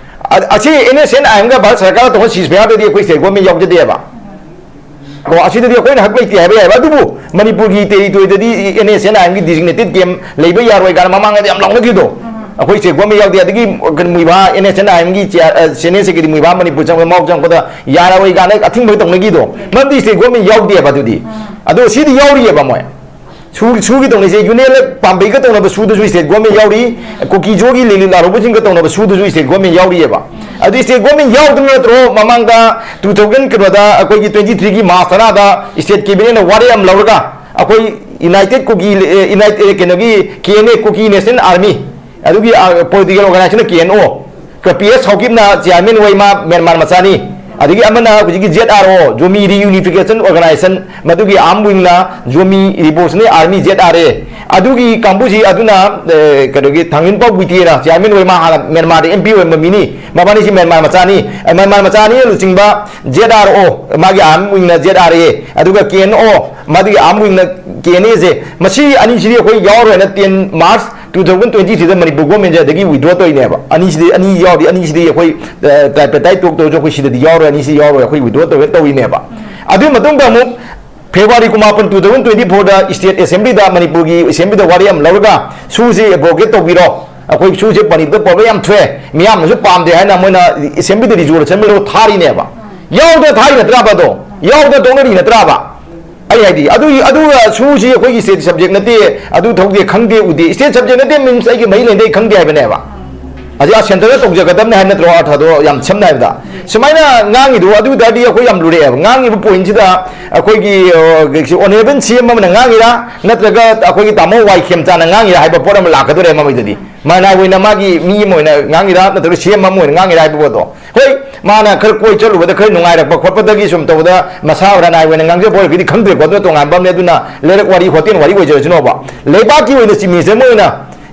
ꯑ-, ꯑꯁꯤ ꯑꯦꯟ ꯑꯦꯁ ꯑꯦꯟ ꯑꯥꯏ ꯑꯦꯝꯒ ꯚꯥꯔꯠ ꯁꯔꯀꯥꯔꯒ ꯇꯧꯕ ꯁꯤꯁ ꯐꯤꯌꯥꯔꯗꯗꯤ ꯑꯩꯈꯣꯏ ꯁ꯭ꯇꯦꯠ ꯒꯣꯔꯃꯦꯟ ꯌꯥꯎꯖꯗꯦꯕ꯫ ꯀꯣ, ꯑꯁꯤꯗꯗꯤ ꯑꯩꯈꯣꯏꯅ ꯍꯛ ꯂꯩꯇꯦ ꯍꯥꯏꯕ ꯌꯥꯏꯕ, ꯑꯗꯨꯕꯨ ꯃꯅꯤꯄꯨꯔꯒꯤ ꯇꯦꯔꯤꯇꯣꯔꯤꯗꯗꯤ ꯑꯦꯟ ꯑꯦꯁ ꯑꯦꯟ ꯑꯥꯏ ꯑꯦꯝꯒꯤ ꯗꯤꯖꯤꯒꯅꯦꯇꯦꯠ ꯀꯦꯝ ꯂꯩꯕ ꯌꯥꯔꯣꯏ ꯀꯥꯏꯅ ꯃꯃꯥꯡꯗꯗꯤ ꯌꯥꯝ ꯂꯥꯎꯅꯈꯤꯕꯗꯣ꯫ ꯑꯩꯈꯣꯏ ꯁ꯭ꯇꯦꯠ ꯒꯣꯔꯃꯦꯟ ꯌꯥꯎꯗꯦ꯫ ꯑꯗꯒꯤ ꯀꯩꯅꯣ ꯃꯨꯏꯕꯥ, ꯑꯦꯟ ꯑꯦꯁ ꯑꯦꯟ ꯑꯥꯏ ꯑꯦꯝꯒꯤ ꯆꯤꯌꯥꯔ-, ꯑ, ꯖꯦꯅꯔꯦꯜ ꯁꯦꯀ꯭ꯔꯦꯇꯔꯤ ꯃꯨꯏꯕꯥ ꯃꯅꯤꯄꯨꯔ ꯆꯪꯕꯗ, ꯃꯥꯎ ꯆꯪꯉꯛꯄꯗ ꯌꯥꯔꯣꯏ ꯀꯥꯏꯅ ꯑꯊꯤꯡꯕ ꯇꯧꯅꯈꯤꯗꯣ꯫ ꯃꯔꯝꯗꯤ ꯁ꯭ꯇꯦꯠ ꯒꯣꯔꯃꯦꯟ ꯌꯥꯎꯗꯦꯕ ꯑꯗꯨꯗꯤ꯫ ꯑꯗꯣ ꯁꯤꯗꯤ ꯌꯥꯎꯔꯤꯑꯕ ꯃꯣꯏ꯫ ꯁꯨ-, ꯁꯨꯒꯤ ꯇꯧꯅꯩꯁꯦ, ꯌꯨꯅꯤꯌꯟ ꯄꯥꯝꯕꯩꯒ ꯇꯧꯅꯕ ꯁꯨꯗꯁꯨ ꯁ꯭ꯇꯦꯠ ꯒꯣꯔꯃꯦꯟ ꯌꯥꯎꯔꯤ, ꯀꯨꯀꯤ ꯖꯣꯒꯤ ꯂꯤꯂꯤꯠ ꯂꯥꯜꯍꯧꯕꯁꯤꯡꯒ ꯇꯧꯅꯕ ꯁꯨꯗꯁꯨ ꯁ꯭ꯇꯦꯠ ꯒꯣꯔꯃꯦꯟ ꯌꯥꯎꯔꯤꯑꯕ꯫ ꯑꯗꯨ ꯁ꯭ꯇꯦꯠ ꯒꯣꯔꯃꯦꯟ ꯌꯥꯎꯗꯅ ꯅꯠꯇ꯭ꯔꯣ ꯃꯃꯥꯡꯗ ꯇꯨ ꯊꯥꯎꯖꯟ ꯀꯩꯅꯣꯗ ꯑꯩꯈꯣꯏꯒꯤ ꯇ꯭ꯋꯦꯟꯇꯤ ꯊ꯭ꯔꯤꯒꯤ ꯃꯥꯔꯆ ꯇꯔꯥꯗ ꯁ꯭ꯇꯦꯠ ꯀꯦꯕꯤꯅꯦꯠꯅ ꯋꯥꯔꯦꯞ ꯑꯃ ꯂꯧꯔꯒ ꯑꯩꯈꯣꯏ ꯌꯨꯅꯥꯏꯇꯦꯠ ꯀꯨꯀꯤ, ꯑꯦ, ꯌꯨꯅꯥꯏꯠ-, ꯑꯦ, ꯀꯩꯅꯣꯒꯤ K N A, Kuki national army, ꯑꯗꯨꯒꯤ, ꯑ, ꯄꯣꯂꯤꯇꯤꯀꯦꯜ ꯑꯣꯔꯒꯅꯥꯏꯖꯦꯁꯟꯅ ꯀꯦ ꯑꯦꯟ ꯑꯣ, ꯀ-, ꯄꯤ ꯑꯦꯁ ꯁꯥꯎꯀꯤꯞꯅ ꯆꯤꯌꯥꯔꯃꯦꯟ ꯑꯣꯏ, ꯃꯥ ꯃ꯭ꯌꯥꯟꯃꯥꯔ ꯃꯆꯥꯅꯤ꯫ ꯑꯗꯒꯤ ꯑꯃꯅ ꯍꯧꯖꯤꯛꯀꯤ ꯖꯦꯠ ꯑꯥꯔ ꯑꯣ, ꯖꯣꯃꯤ ꯔꯤꯌꯨꯅꯤꯐꯤꯀꯦꯁꯟ ꯑꯣꯔꯒꯅꯥꯏꯖꯦꯁꯟ, ꯃꯗꯨꯒꯤ ꯑꯥꯔꯝ ꯋꯤꯡꯅ Zomi revolutionary army, Z R A. ꯑꯗꯨꯒꯤ ꯀꯥꯡꯕꯨꯁꯤ ꯑꯗꯨꯅ, ꯑꯦ, ꯀꯩꯅꯣꯒꯤ ꯊꯥꯡꯒꯤꯟꯄꯥꯎ ꯒꯨꯏꯇꯦꯅ ꯆꯤꯌꯥꯔꯃꯦꯟ ꯑꯣꯏ, ꯃꯥ ꯍꯥꯟꯅ ꯃ꯭ꯌꯥꯟꯃꯥꯔꯗ ꯑꯦꯝ ꯄꯤ ꯑꯣꯏꯔꯝꯕ ꯃꯤꯅꯤ꯫ ꯃꯕꯥꯅꯤꯁꯤ ꯃ꯭ꯌꯥꯟꯃꯥꯔ ꯃꯆꯥꯅꯤ꯫ ꯑꯦ, ꯃ꯭ꯌꯥꯟꯃꯥꯔ ꯃꯆꯥꯅꯤ ꯂꯨꯆꯤꯡꯕ ꯖꯦꯠ ꯑꯥꯔ ꯑꯣ, ꯃꯥꯒꯤ ꯑꯥꯔꯝ ꯋꯤꯡꯅ ꯖꯦꯠ ꯑꯥꯔ ꯑꯦ, ꯑꯗꯨꯒ ꯀꯦ ꯑꯦꯟ ꯑꯣ, ꯃꯗꯨꯒꯤ ꯑꯥꯔꯝ ꯋꯤꯡꯅ ꯀꯦ ꯑꯦꯟ ꯑꯦꯁꯦ꯫ ꯃꯁꯤ ꯑꯅꯤꯁꯤꯗꯤ ꯑꯩꯈꯣꯏ ꯌꯥꯎꯔꯣꯏꯅ ten March two thousand twenty ꯊ꯭ꯔꯤꯗ ꯃꯅꯤꯄꯨꯔ ꯒꯣꯔꯃꯦꯟꯁꯦ ꯑꯗꯒꯤ ꯋꯤꯗ꯭ꯔꯣ ꯇꯧꯔꯤꯅꯦꯕ꯫ ꯑꯅꯤꯁꯤꯗꯤ, ꯑꯅꯤ ꯌꯥꯎꯔꯗꯤ, ꯑꯅꯤꯁꯤꯗꯤ ꯑꯩꯈꯣꯏ, ꯑ, ꯇ꯭ꯔꯥꯏꯄꯦꯇꯥꯏꯠ ꯇꯣꯛ ꯇꯧꯔꯁꯨ ꯑꯩꯈꯣꯏ ꯁꯤꯗꯗꯤ ꯌꯥꯎꯔꯣꯏ, ꯑꯅꯤꯁꯤꯗꯤ ꯌꯥꯎꯔꯣꯏ, ꯑꯩꯈꯣꯏ ꯋꯤꯗ꯭ꯔꯣ ꯇꯧꯒꯦ ꯇꯧꯔꯤꯅꯦꯕ꯫ ꯑꯗꯨꯒꯤ ꯃꯇꯨꯡꯗ ꯑꯃꯨꯛ ꯐꯦꯕ꯭ꯔꯨꯋꯥꯔꯤ ꯀꯨꯟꯃꯥꯄꯟ, ꯇꯨ ꯊꯥꯎꯖꯟ ꯇ꯭ꯋꯦꯟꯇꯤ ꯐꯣꯔꯗ ꯁ꯭ꯇꯦꯠ ꯑꯦꯁꯦꯝꯕ꯭ꯂꯤꯗ, ꯃꯅꯤꯄꯨꯔꯒꯤ ꯑꯦꯁꯦꯝꯕ꯭ꯂꯤꯗ ꯋꯥꯔꯦꯞ ꯑꯃ ꯂꯧꯔꯒ ꯁꯨꯁꯤ ꯑꯦꯕ꯭ꯔꯣꯒꯦꯠ ꯇꯧꯕꯤꯔꯣ, ꯑꯩꯈꯣꯏ ꯁꯨꯁꯦ ꯃꯅꯤꯄꯨꯔꯗ ꯄ꯭ꯔꯣꯕ꯭ꯂꯦꯝ ꯌꯥꯝ ꯊꯣꯛꯑꯦ, ꯃꯤꯌꯥꯝꯅꯁꯨ ꯄꯥꯝꯗꯦ ꯍꯥꯏꯅ ꯃꯣꯏꯅ ꯑꯦꯁꯦꯝꯕ꯭ꯂꯤꯗ ꯔꯤꯖꯣꯂꯨꯁꯟ ꯑꯃ ꯂꯧꯔ ꯊꯥꯔꯤꯅꯦꯕ꯫ ꯌꯥꯎꯗꯅ ꯊꯥꯔꯤ ꯅꯠꯇ꯭ꯔꯥꯕ ꯑꯗꯣ? ꯌꯥꯎꯗꯅ ꯇꯣꯛꯅꯔꯤ ꯅꯠꯇ꯭ꯔꯥꯕ? ꯑꯩ ꯍꯥꯏꯗꯤ ꯑꯗꯨ ꯑꯗꯨꯒ ꯁꯨꯁꯤ ꯑꯩꯈꯣꯏꯒꯤ state subject ꯅꯠꯇꯦ, ꯑꯗꯨ ꯊꯧꯗꯦ, ꯈꯪꯗꯦ, ꯎꯗꯦ꯫ State subject ꯅꯠꯇꯦ means ꯑꯩꯒꯤ ꯃꯔꯤ ꯂꯩꯅꯗꯦ, ꯑꯩ ꯈꯪꯗꯦ ꯍꯥꯏꯕꯅꯦꯕ꯫ ꯑꯁꯤ ꯑꯥ centre ꯅ ꯇꯧꯖꯒꯗꯕꯅꯦ ꯍꯥꯏꯕ ꯅꯠꯇ꯭ꯔꯣ? ꯑꯥꯔꯊꯗꯣ ꯌꯥꯝ ꯁꯝꯅ ꯍꯥꯏꯕꯗ ꯁꯨꯃꯥꯏꯅ ꯉꯥꯡꯉꯤꯗꯣ ꯑꯗꯨ ꯑꯣꯏ ꯇꯥꯔꯗꯤ ꯑꯩꯈꯣꯏ ꯌꯥꯝ ꯂꯨꯔꯛꯑꯦꯕ꯫ ꯉꯥꯡꯉꯤꯕ point ꯁꯤꯗ ꯑꯩꯈꯣꯏꯒꯤ ꯑ, honourable C M ꯑꯃꯅ ꯉꯥꯡꯉꯤꯔꯥ, ꯅꯠꯇ꯭ꯔꯒ ꯑꯩꯈꯣꯏꯒꯤ ꯇꯥꯃꯣ ꯋꯥꯏ ꯈꯦꯝꯆꯥꯅ ꯉꯥꯡꯉꯤꯔꯥ ꯍꯥꯏꯕ ꯄꯣꯠ ꯑꯃ ꯂꯥꯛꯀꯗꯧꯔꯦ ꯃꯃꯩꯗꯗꯤ꯫ ꯃꯅꯥꯏ ꯑꯣꯏꯅ ꯃꯥꯒꯤ ꯃꯤ ꯑꯃ ꯑꯣꯏꯅ ꯉꯥꯡꯉꯤꯔꯥ, ꯅꯠꯇ꯭ꯔꯒ C M ꯑꯃ ꯑꯣꯏꯅ ꯉꯥꯡꯉꯤꯔꯥ ꯍꯥꯏꯕ ꯄꯣꯠꯇꯣ꯫ ꯍꯣꯏ, ꯃꯥꯅ ꯈꯔ ꯀꯣꯏ ꯆꯠꯂꯨꯕꯗ ꯈꯔ ꯅꯨꯡꯉꯥꯏꯔꯛꯄ ꯈꯣꯠꯄꯗꯒꯤ ꯁꯨꯝ ꯇꯧꯕꯗ ꯃꯁꯥ ꯔꯅꯥꯏ ꯑꯣꯏꯅ ꯉꯥꯡꯖꯕ ꯑꯣꯏꯔꯒꯗꯤ ꯈꯪꯗ꯭ꯔꯦꯀꯣ, ꯑꯗꯨꯅ ꯇꯣꯉꯥꯟꯕ ꯑꯃꯅꯦ꯫ ꯑꯗꯨꯅ ꯂꯩꯔꯛ ꯋꯥꯔꯤ, ꯍꯣꯇꯦꯜ ꯋꯥꯔꯤ ꯑꯣꯏꯖꯔꯁꯅꯣꯕ꯫ ꯂꯩꯕꯥꯛꯀꯤ ꯑꯣꯏꯅ Chief Minister ꯑꯃ ꯑꯣꯏꯅ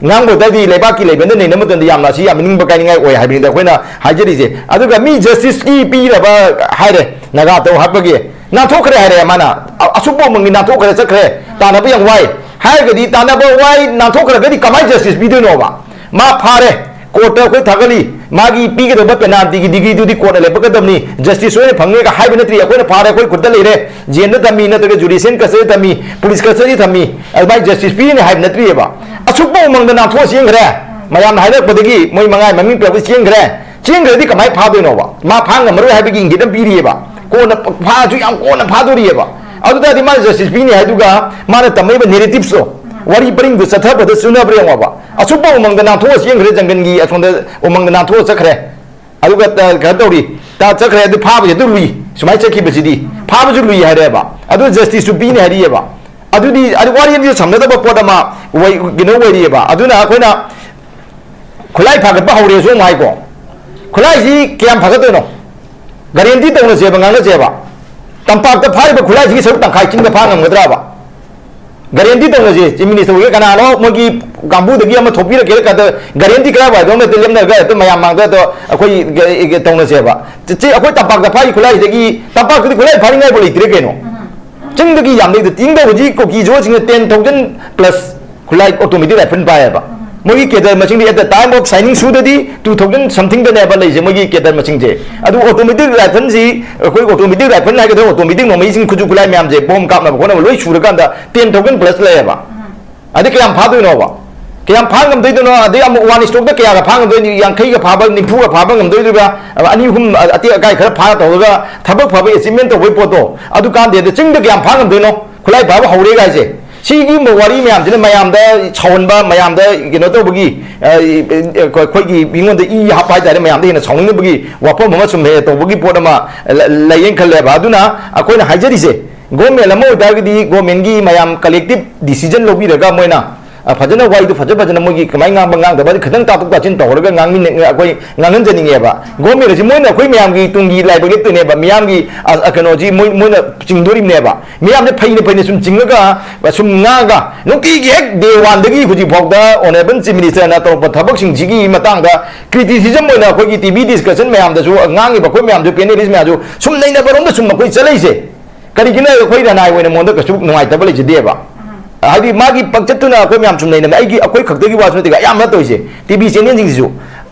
ꯉꯥꯡꯕ ꯑꯣꯏ ꯇꯥꯔꯗꯤ ꯂꯩꯕꯥꯛꯀꯤ ꯂꯩꯕꯦꯜꯗ ꯅꯩꯅꯕ ꯃꯇꯝꯗ ꯌꯥꯝꯅ ꯑꯁꯤ ꯌꯥꯝ ꯅꯤꯡꯕ ꯀꯥꯏꯅꯤꯡꯉꯥꯏ ꯑꯣꯏ ꯍꯥꯏꯕꯅꯤꯗ ꯑꯩꯈꯣꯏꯅ ꯍꯥꯏꯖꯔꯤꯁꯦ꯫ ꯑꯗꯨꯒ ꯃꯤ justice ꯀꯤ ꯄꯤꯔꯕ ꯍꯥꯏꯔꯦ, ꯅꯥꯒꯥ ꯇꯧ ꯍꯥꯠꯄꯒꯤ ꯅꯥꯟꯊꯣꯛꯈ꯭ꯔꯦ ꯍꯥꯏꯔꯦ ꯃꯥꯅ, ꯑ-, ꯑꯁꯨꯛ ꯐꯥꯎꯃꯛꯒꯤ ꯅꯥꯟꯊꯣꯛꯈ꯭ꯔꯦ, ꯆꯠꯈ꯭ꯔꯦ, ꯇꯥꯟꯅꯕ ꯌꯥꯝ ꯋꯥꯏ ꯍꯥꯏꯔꯒꯗꯤ, ꯇꯥꯟꯅꯕ ꯋꯥꯏ ꯅꯥꯟꯊꯣꯛꯈ꯭ꯔꯒꯗꯤ ꯀꯃꯥꯏꯅ justice ꯄꯤꯗꯣꯏꯅꯣꯕ? ꯃꯥ ꯐꯥꯔꯦ, court ꯇ ꯑꯩꯈꯣꯏ ꯊꯥꯒꯠꯂꯤ, ꯃꯥꯒꯤ ꯄꯤꯒꯗꯧꯕ penalty ꯒꯤ degree ꯗꯨꯗꯤ court ꯅ ꯂꯦꯞꯄꯛꯀꯗꯕꯅꯤ, justice ꯍꯣꯏꯅ ꯐꯪꯉꯦꯒ ꯍꯥꯏꯕ ꯅꯠꯇ꯭ꯔꯤ꯫ ꯑꯩꯈꯣꯏꯅ ꯐꯥꯔꯦ, ꯑꯩꯈꯣꯏ ꯈꯨꯠꯇ ꯂꯩꯔꯦ, jail ꯗ ꯊꯝꯃꯤ, ꯅꯠꯇ꯭ꯔꯒ judicial custody ꯗ ꯊꯝꯃꯤ, police custody ꯗ ꯊꯝꯃꯤ, ꯑꯗꯨꯃꯥꯏꯅ justice ꯄꯤꯅꯤ ꯍꯥꯏꯕ ꯅꯠꯇ꯭ꯔꯤꯑꯕ꯫ ꯑꯁꯨꯛ ꯐꯥꯎ ꯃꯃꯥꯡꯗ ꯅꯥꯟꯊꯣꯛꯑ ꯆꯦꯟꯈ꯭ꯔꯦ, ꯃꯌꯥꯝꯅ ꯍꯥꯏꯅꯔꯛꯄꯗꯒꯤ ꯃꯣꯏ ꯃꯉꯥꯏ ꯃꯃꯤꯡ ꯄꯤꯔꯛꯄ ꯆꯦꯟꯈ꯭ꯔꯦ꯫ ꯆꯦꯟꯈ꯭ꯔꯗꯤ ꯀꯃꯥꯏꯅ ꯐꯥꯗꯣꯏꯅꯣꯕ? ꯃꯥ ꯐꯥ ꯉꯝꯃꯔꯣꯏ ꯍꯥꯏꯕꯒꯤ ꯏꯪꯒꯤꯠ ꯑꯃ ꯄꯤꯔꯤꯑꯕ꯫ ꯀꯣꯟꯅ ꯐꯥꯁꯨ ꯌꯥꯝ ꯀꯣꯟꯅ ꯐꯥꯗꯣꯔꯤꯑꯕ꯫ ꯑꯗꯨ ꯇꯥꯔꯗꯤ ꯃꯥꯅ justice ꯄꯤꯅꯤ ꯍꯥꯏꯗꯨꯒ ꯃꯥꯅ ꯇꯝꯃꯛꯏꯕ narrative ꯇꯣ, ꯋꯥꯔꯤ ꯄꯔꯤꯡꯗꯨ ꯆꯠꯊꯕꯗ ꯆꯨꯅꯕ꯭ꯔꯥ ꯌꯦꯡꯉꯣꯕ꯫ ꯑꯁꯨꯛ ꯐꯥꯎ ꯎꯃꯪꯗ ꯅꯥꯟꯊꯣꯛꯑ ꯆꯦꯟꯈ꯭ꯔꯦ, ꯖꯪꯒꯜꯒꯤ ꯑꯁꯣꯝꯗ ꯎꯃꯪꯗ ꯅꯥꯟꯊꯣꯛꯑ ꯆꯠꯈ꯭ꯔꯦ꯫ ꯑꯗꯨꯒ ꯇ-, ꯀꯩꯅꯣ ꯇꯧꯔꯤ, ꯇ-, ꯆꯠꯈ꯭ꯔꯦ, ꯑꯗꯨ ꯐꯥꯕꯁꯦ ꯑꯗꯨ ꯂꯨꯏ, ꯁꯨꯃꯥꯏꯅ ꯆꯠꯈꯤꯕꯁꯤꯗꯤ ꯐꯥꯕꯁꯨ ꯂꯨꯏ ꯍꯥꯏꯔꯦꯕ꯫ ꯑꯗꯨ justice ꯁꯨ ꯄꯤꯅꯤ ꯍꯥꯏꯔꯤꯑꯕ꯫ ꯑꯗꯨꯗꯤ, ꯑꯗꯨ ꯋꯥꯔꯤ ꯑꯅꯤꯁꯨ ꯁꯝꯅꯗꯕ ꯄꯣꯠ ꯑꯃ ꯑꯣꯏ-, ꯀꯩꯅꯣ ꯑꯣꯏꯔꯤꯑꯕ꯫ ꯑꯗꯨꯅ ꯑꯩꯈꯣꯏꯅ ꯈꯨꯠꯂꯥꯏ ꯐꯥꯒꯠꯄ ꯍꯧꯔꯦꯁꯨ ꯑꯃꯨꯛ ꯍꯥꯏꯀꯣ꯫ ꯈꯨꯠꯂꯥꯏꯁꯤ ꯀꯌꯥꯝ ꯐꯥꯒꯠꯇꯣꯏꯅꯣ? Guarantee ꯇꯧꯅꯁꯦꯕ, ꯉꯥꯡꯅꯁꯦꯕ꯫ ꯇꯝꯄꯥꯛꯇ ꯐꯥꯔꯤꯕ ꯈꯨꯠꯂꯥꯏꯁꯤꯒꯤ ꯁꯔꯨꯛ ꯇꯪꯈꯥꯏ ꯆꯤꯡꯗ ꯐꯥ ꯉꯝꯒꯗ꯭ꯔꯕ? Guarantee ꯇꯧꯅꯁꯦ, Chief Minister ꯑꯣꯏꯒꯦ, ꯀꯅꯥꯅꯣ ꯃꯣꯏꯒꯤ ꯀꯥꯡꯕꯨꯗꯒꯤ ꯑꯃ ꯊꯣꯛꯄꯤꯔꯛꯀꯦꯔꯥ ꯀꯥꯟꯗ guarantee ꯀꯔꯥꯏ ꯋꯥꯏꯗꯣꯝ ꯅꯠꯇꯦ ꯂꯦꯞꯅꯔꯒ ꯍꯦꯛꯇ ꯃꯌꯥꯝ ꯃꯥꯡꯗ ꯑꯗꯣ ꯑꯩꯈꯣꯏ ꯇꯧꯅꯁꯦꯕ꯫ ꯆꯦ, ꯑꯩꯈꯣꯏ ꯇꯝꯄꯥꯛꯇ ꯐꯥꯔꯤ ꯈꯨꯠꯂꯥꯏꯁꯤꯗꯒꯤ ꯇꯝꯄꯥꯛꯇꯗꯤ ꯈꯨꯠꯂꯥꯏ ꯐꯥꯅꯤꯡꯉꯥꯏꯕꯨ ꯂꯩꯇ꯭ꯔꯦ ꯀꯩꯅꯣ꯫ ꯆꯤꯡꯗꯒꯤ ꯌꯥꯝ ꯂꯩꯗ, ꯆꯤꯡꯗ ꯍꯧꯖꯤꯛ ꯀꯨꯀꯤ ꯖꯣꯁꯤꯡꯅ ten thousand plus ꯈꯨꯠꯂꯥꯏ automatic rifle ꯄꯥꯏꯌꯦꯕ꯫ ꯃꯣꯏꯒꯤ cadre ꯃꯁꯤꯡꯗꯤ at the time of signing ꯁꯨꯗꯗꯤ two thousand something ꯗꯅꯦꯕ ꯂꯩꯁꯦ, ꯃꯣꯏꯒꯤ cadre ꯃꯁꯤꯡꯁꯦ꯫ ꯑꯗꯨ automatic rifle ꯁꯤ, ꯑꯩꯈꯣꯏ automatic rifle ꯍꯥꯏꯒꯗ꯭ꯔꯥ, automatic ꯅꯣꯡꯃꯩꯁꯤꯡ, ꯈꯨꯠꯁꯨ ꯈꯨꯠꯂꯥꯏ ꯃꯌꯥꯝꯁꯦ, bomb ꯀꯥꯞꯅꯕ ꯈꯣꯠꯅꯕ ꯂꯣꯏ ꯁꯨꯔꯀꯥꯟꯗ ten thousand plus ꯂꯩꯌꯦꯕ꯫ ꯑꯗꯩ ꯀꯌꯥꯝ ꯐꯥꯗꯣꯏꯅꯣꯕ? ꯀꯌꯥꯝ ꯐꯥ ꯉꯝꯗꯣꯏꯗꯣꯏꯅꯣ? ꯑꯗꯩ ꯑꯃꯨꯛ ꯋꯥꯟ ꯁ꯭ꯇꯣꯛꯇ ꯀꯌꯥꯒ ꯐꯥ ꯉꯝꯗꯣꯏꯅꯣ? ꯌꯥꯡꯈꯩꯒ ꯐꯥꯕ, ꯅꯤꯐꯨꯒ ꯐꯥꯕ ꯉꯝꯗꯣꯏꯗꯨꯒ, ꯑꯅꯤ ꯑꯍꯨꯝ ꯑꯇꯦꯛ ꯑꯀꯥꯏ ꯈꯔ ꯐꯥꯔ ꯇꯧꯔꯒ ꯊꯕꯛ ꯐꯕ ꯑꯦꯆꯤꯞꯃꯦꯟ ꯇꯧꯕꯒꯤ ꯄꯣꯠꯇꯣ, ꯑꯗꯨ ꯀꯥꯟꯗꯦ꯫ ꯑꯗ ꯆꯤꯡꯗ ꯀꯌꯥꯝ ꯐꯥ ꯉꯝꯗꯣꯏꯅꯣ? ꯈꯨꯠꯂꯥꯏ ꯐꯥꯕ ꯍꯧꯔꯦ ꯀꯥꯏꯁꯦ꯫ ꯁꯤꯒꯨꯝꯕ ꯋꯥꯔꯤ ꯃꯌꯥꯝꯁꯤꯅ ꯃꯌꯥꯝꯗ ꯁꯥꯎꯍꯟꯕ, ꯃꯌꯥꯝꯗ ꯀꯩꯅꯣ ꯇꯧꯕꯒꯤ, ꯑ, ꯑꯩꯈꯣꯏꯒꯤ ꯃꯤꯉꯣꯟꯗ ꯏ ꯍꯥꯞꯄ ꯍꯥꯏꯇꯥꯔꯦ, ꯃꯌꯥꯝꯗ ꯍꯦꯟꯅ ꯁꯥꯎꯅꯤꯡꯅꯕꯒꯤ ꯋꯥꯐꯝ ꯑꯃ ꯁꯨꯝ ꯍꯦꯛ ꯇꯧꯕꯒꯤ ꯄꯣꯠ ꯑꯃ ꯂ-, ꯂꯩꯌꯦꯅ ꯈꯜꯂꯦꯕ꯫ ꯑꯗꯨꯅ ꯑꯩꯈꯣꯏꯅ ꯍꯥꯏꯖꯔꯤꯁꯦ, ꯒꯣꯔꯃꯦꯟ ꯑꯃ ꯑꯣꯏꯇꯥꯔꯒꯗꯤ ꯒꯣꯔꯃꯦꯟꯒꯤ ꯃꯌꯥꯝ ꯀꯂꯦꯛꯇꯤꯞ ꯗꯤꯁꯤꯖꯟ ꯂꯧꯕꯤꯔꯒ ꯃꯣꯏꯅ, ꯑ, ꯐꯖꯅ ꯋꯥꯔꯤꯗꯨ ꯐꯖ ꯐꯖꯅ ꯃꯣꯏꯒꯤ ꯀꯃꯥꯏꯅ ꯉꯥꯡꯕ ꯉꯥꯡꯗꯕ ꯈꯤꯇꯪ ꯇꯥꯊꯣꯛ ꯇꯥꯁꯤꯟ ꯇꯧꯔꯒ ꯉꯥꯡꯃꯤꯟꯅ-, ꯑꯩꯈꯣꯏ ꯉꯥꯡꯍꯟꯖꯅꯤꯡꯉꯦꯕ꯫ ꯒꯣꯔꯃꯦꯟ ꯑꯁꯤ ꯃꯣꯏꯅ ꯑꯩꯈꯣꯏ ꯃꯌꯥꯝꯒꯤ ꯇꯨꯡꯒꯤ ꯂꯥꯏꯕꯛ ꯂꯦꯞꯇꯣꯏꯅꯦꯕ, ꯃꯤꯌꯥꯝꯒꯤ, ꯑ, ꯑ, ꯀꯩꯅꯣꯁꯤ ꯃꯣꯏ-, ꯃꯣꯏꯅ ꯆꯤꯡꯗꯣꯔꯤꯕꯅꯦꯕ꯫ ꯃꯤꯌꯥꯝꯁꯦ ꯐꯩꯅ ꯐꯩꯅ ꯁꯨꯝ ꯆꯤꯡꯉꯒ, ꯁꯨꯝ ꯉꯥꯡꯉꯒ, ꯅꯨꯡꯇꯤꯒꯤ ꯍꯦꯛ ꯗꯦ ꯋꯥꯟꯗꯒꯤ ꯍꯧꯖꯤꯛ ꯐꯥꯎꯗ ꯑꯣꯅꯔꯦꯕꯜ ꯆꯤꯐ ꯃꯤꯅꯤꯁꯇꯔꯅ ꯇꯧꯔꯛꯄ ꯊꯕꯛꯁꯤꯡꯁꯤꯒꯤ ꯃꯇꯥꯡꯗ ꯀ꯭ꯔꯤꯇꯤꯁꯤꯖꯝ ꯑꯣꯏꯅ ꯑꯩꯈꯣꯏꯒꯤ ꯇꯤ ꯚꯤ ꯗꯤꯁꯀꯁꯟ ꯃꯌꯥꯝꯗꯁꯨ ꯉꯥꯡꯉꯤꯕ ꯑꯩꯈꯣꯏ ꯃꯌꯥꯝꯁꯨ, ꯄꯦꯅꯦꯂꯤꯁ ꯃꯌꯥꯝꯁꯨ ꯁꯨꯝ ꯅꯩꯅꯕꯔꯣꯝꯗ ꯁꯨꯝ ꯑꯩꯈꯣꯏ ꯆꯠꯂꯛꯏꯁꯦ꯫ ꯀꯔꯤꯒꯤꯅꯣ ꯍꯥꯏꯔꯒ ꯑꯩꯈꯣꯏ ꯔꯅꯥꯏ ꯑꯣꯏꯅ ꯃꯉꯣꯟꯗ ꯀꯩꯁꯨ ꯅꯨꯡꯉꯥꯏꯇꯕ ꯂꯩꯖꯗꯦꯕ꯫ ꯍꯥꯏꯗꯤ ꯃꯥꯒꯤ ꯄꯪꯆꯠꯇꯨꯅ ꯑꯩꯈꯣꯏ ꯃꯌꯥꯝ ꯁꯨꯝ ꯅꯩꯅꯕ, ꯑꯩꯒꯤ, ꯑꯩꯈꯣꯏ ꯈꯛꯇꯒꯤ ꯋꯥꯁꯨ ꯅꯠꯇꯦ, ꯑꯌꯥꯝꯕꯅ ꯇꯧꯔꯤꯁꯦ꯫ ꯇꯤ ꯚꯤ ꯆꯦꯅꯦꯜꯁꯤꯡꯁꯤꯁꯨ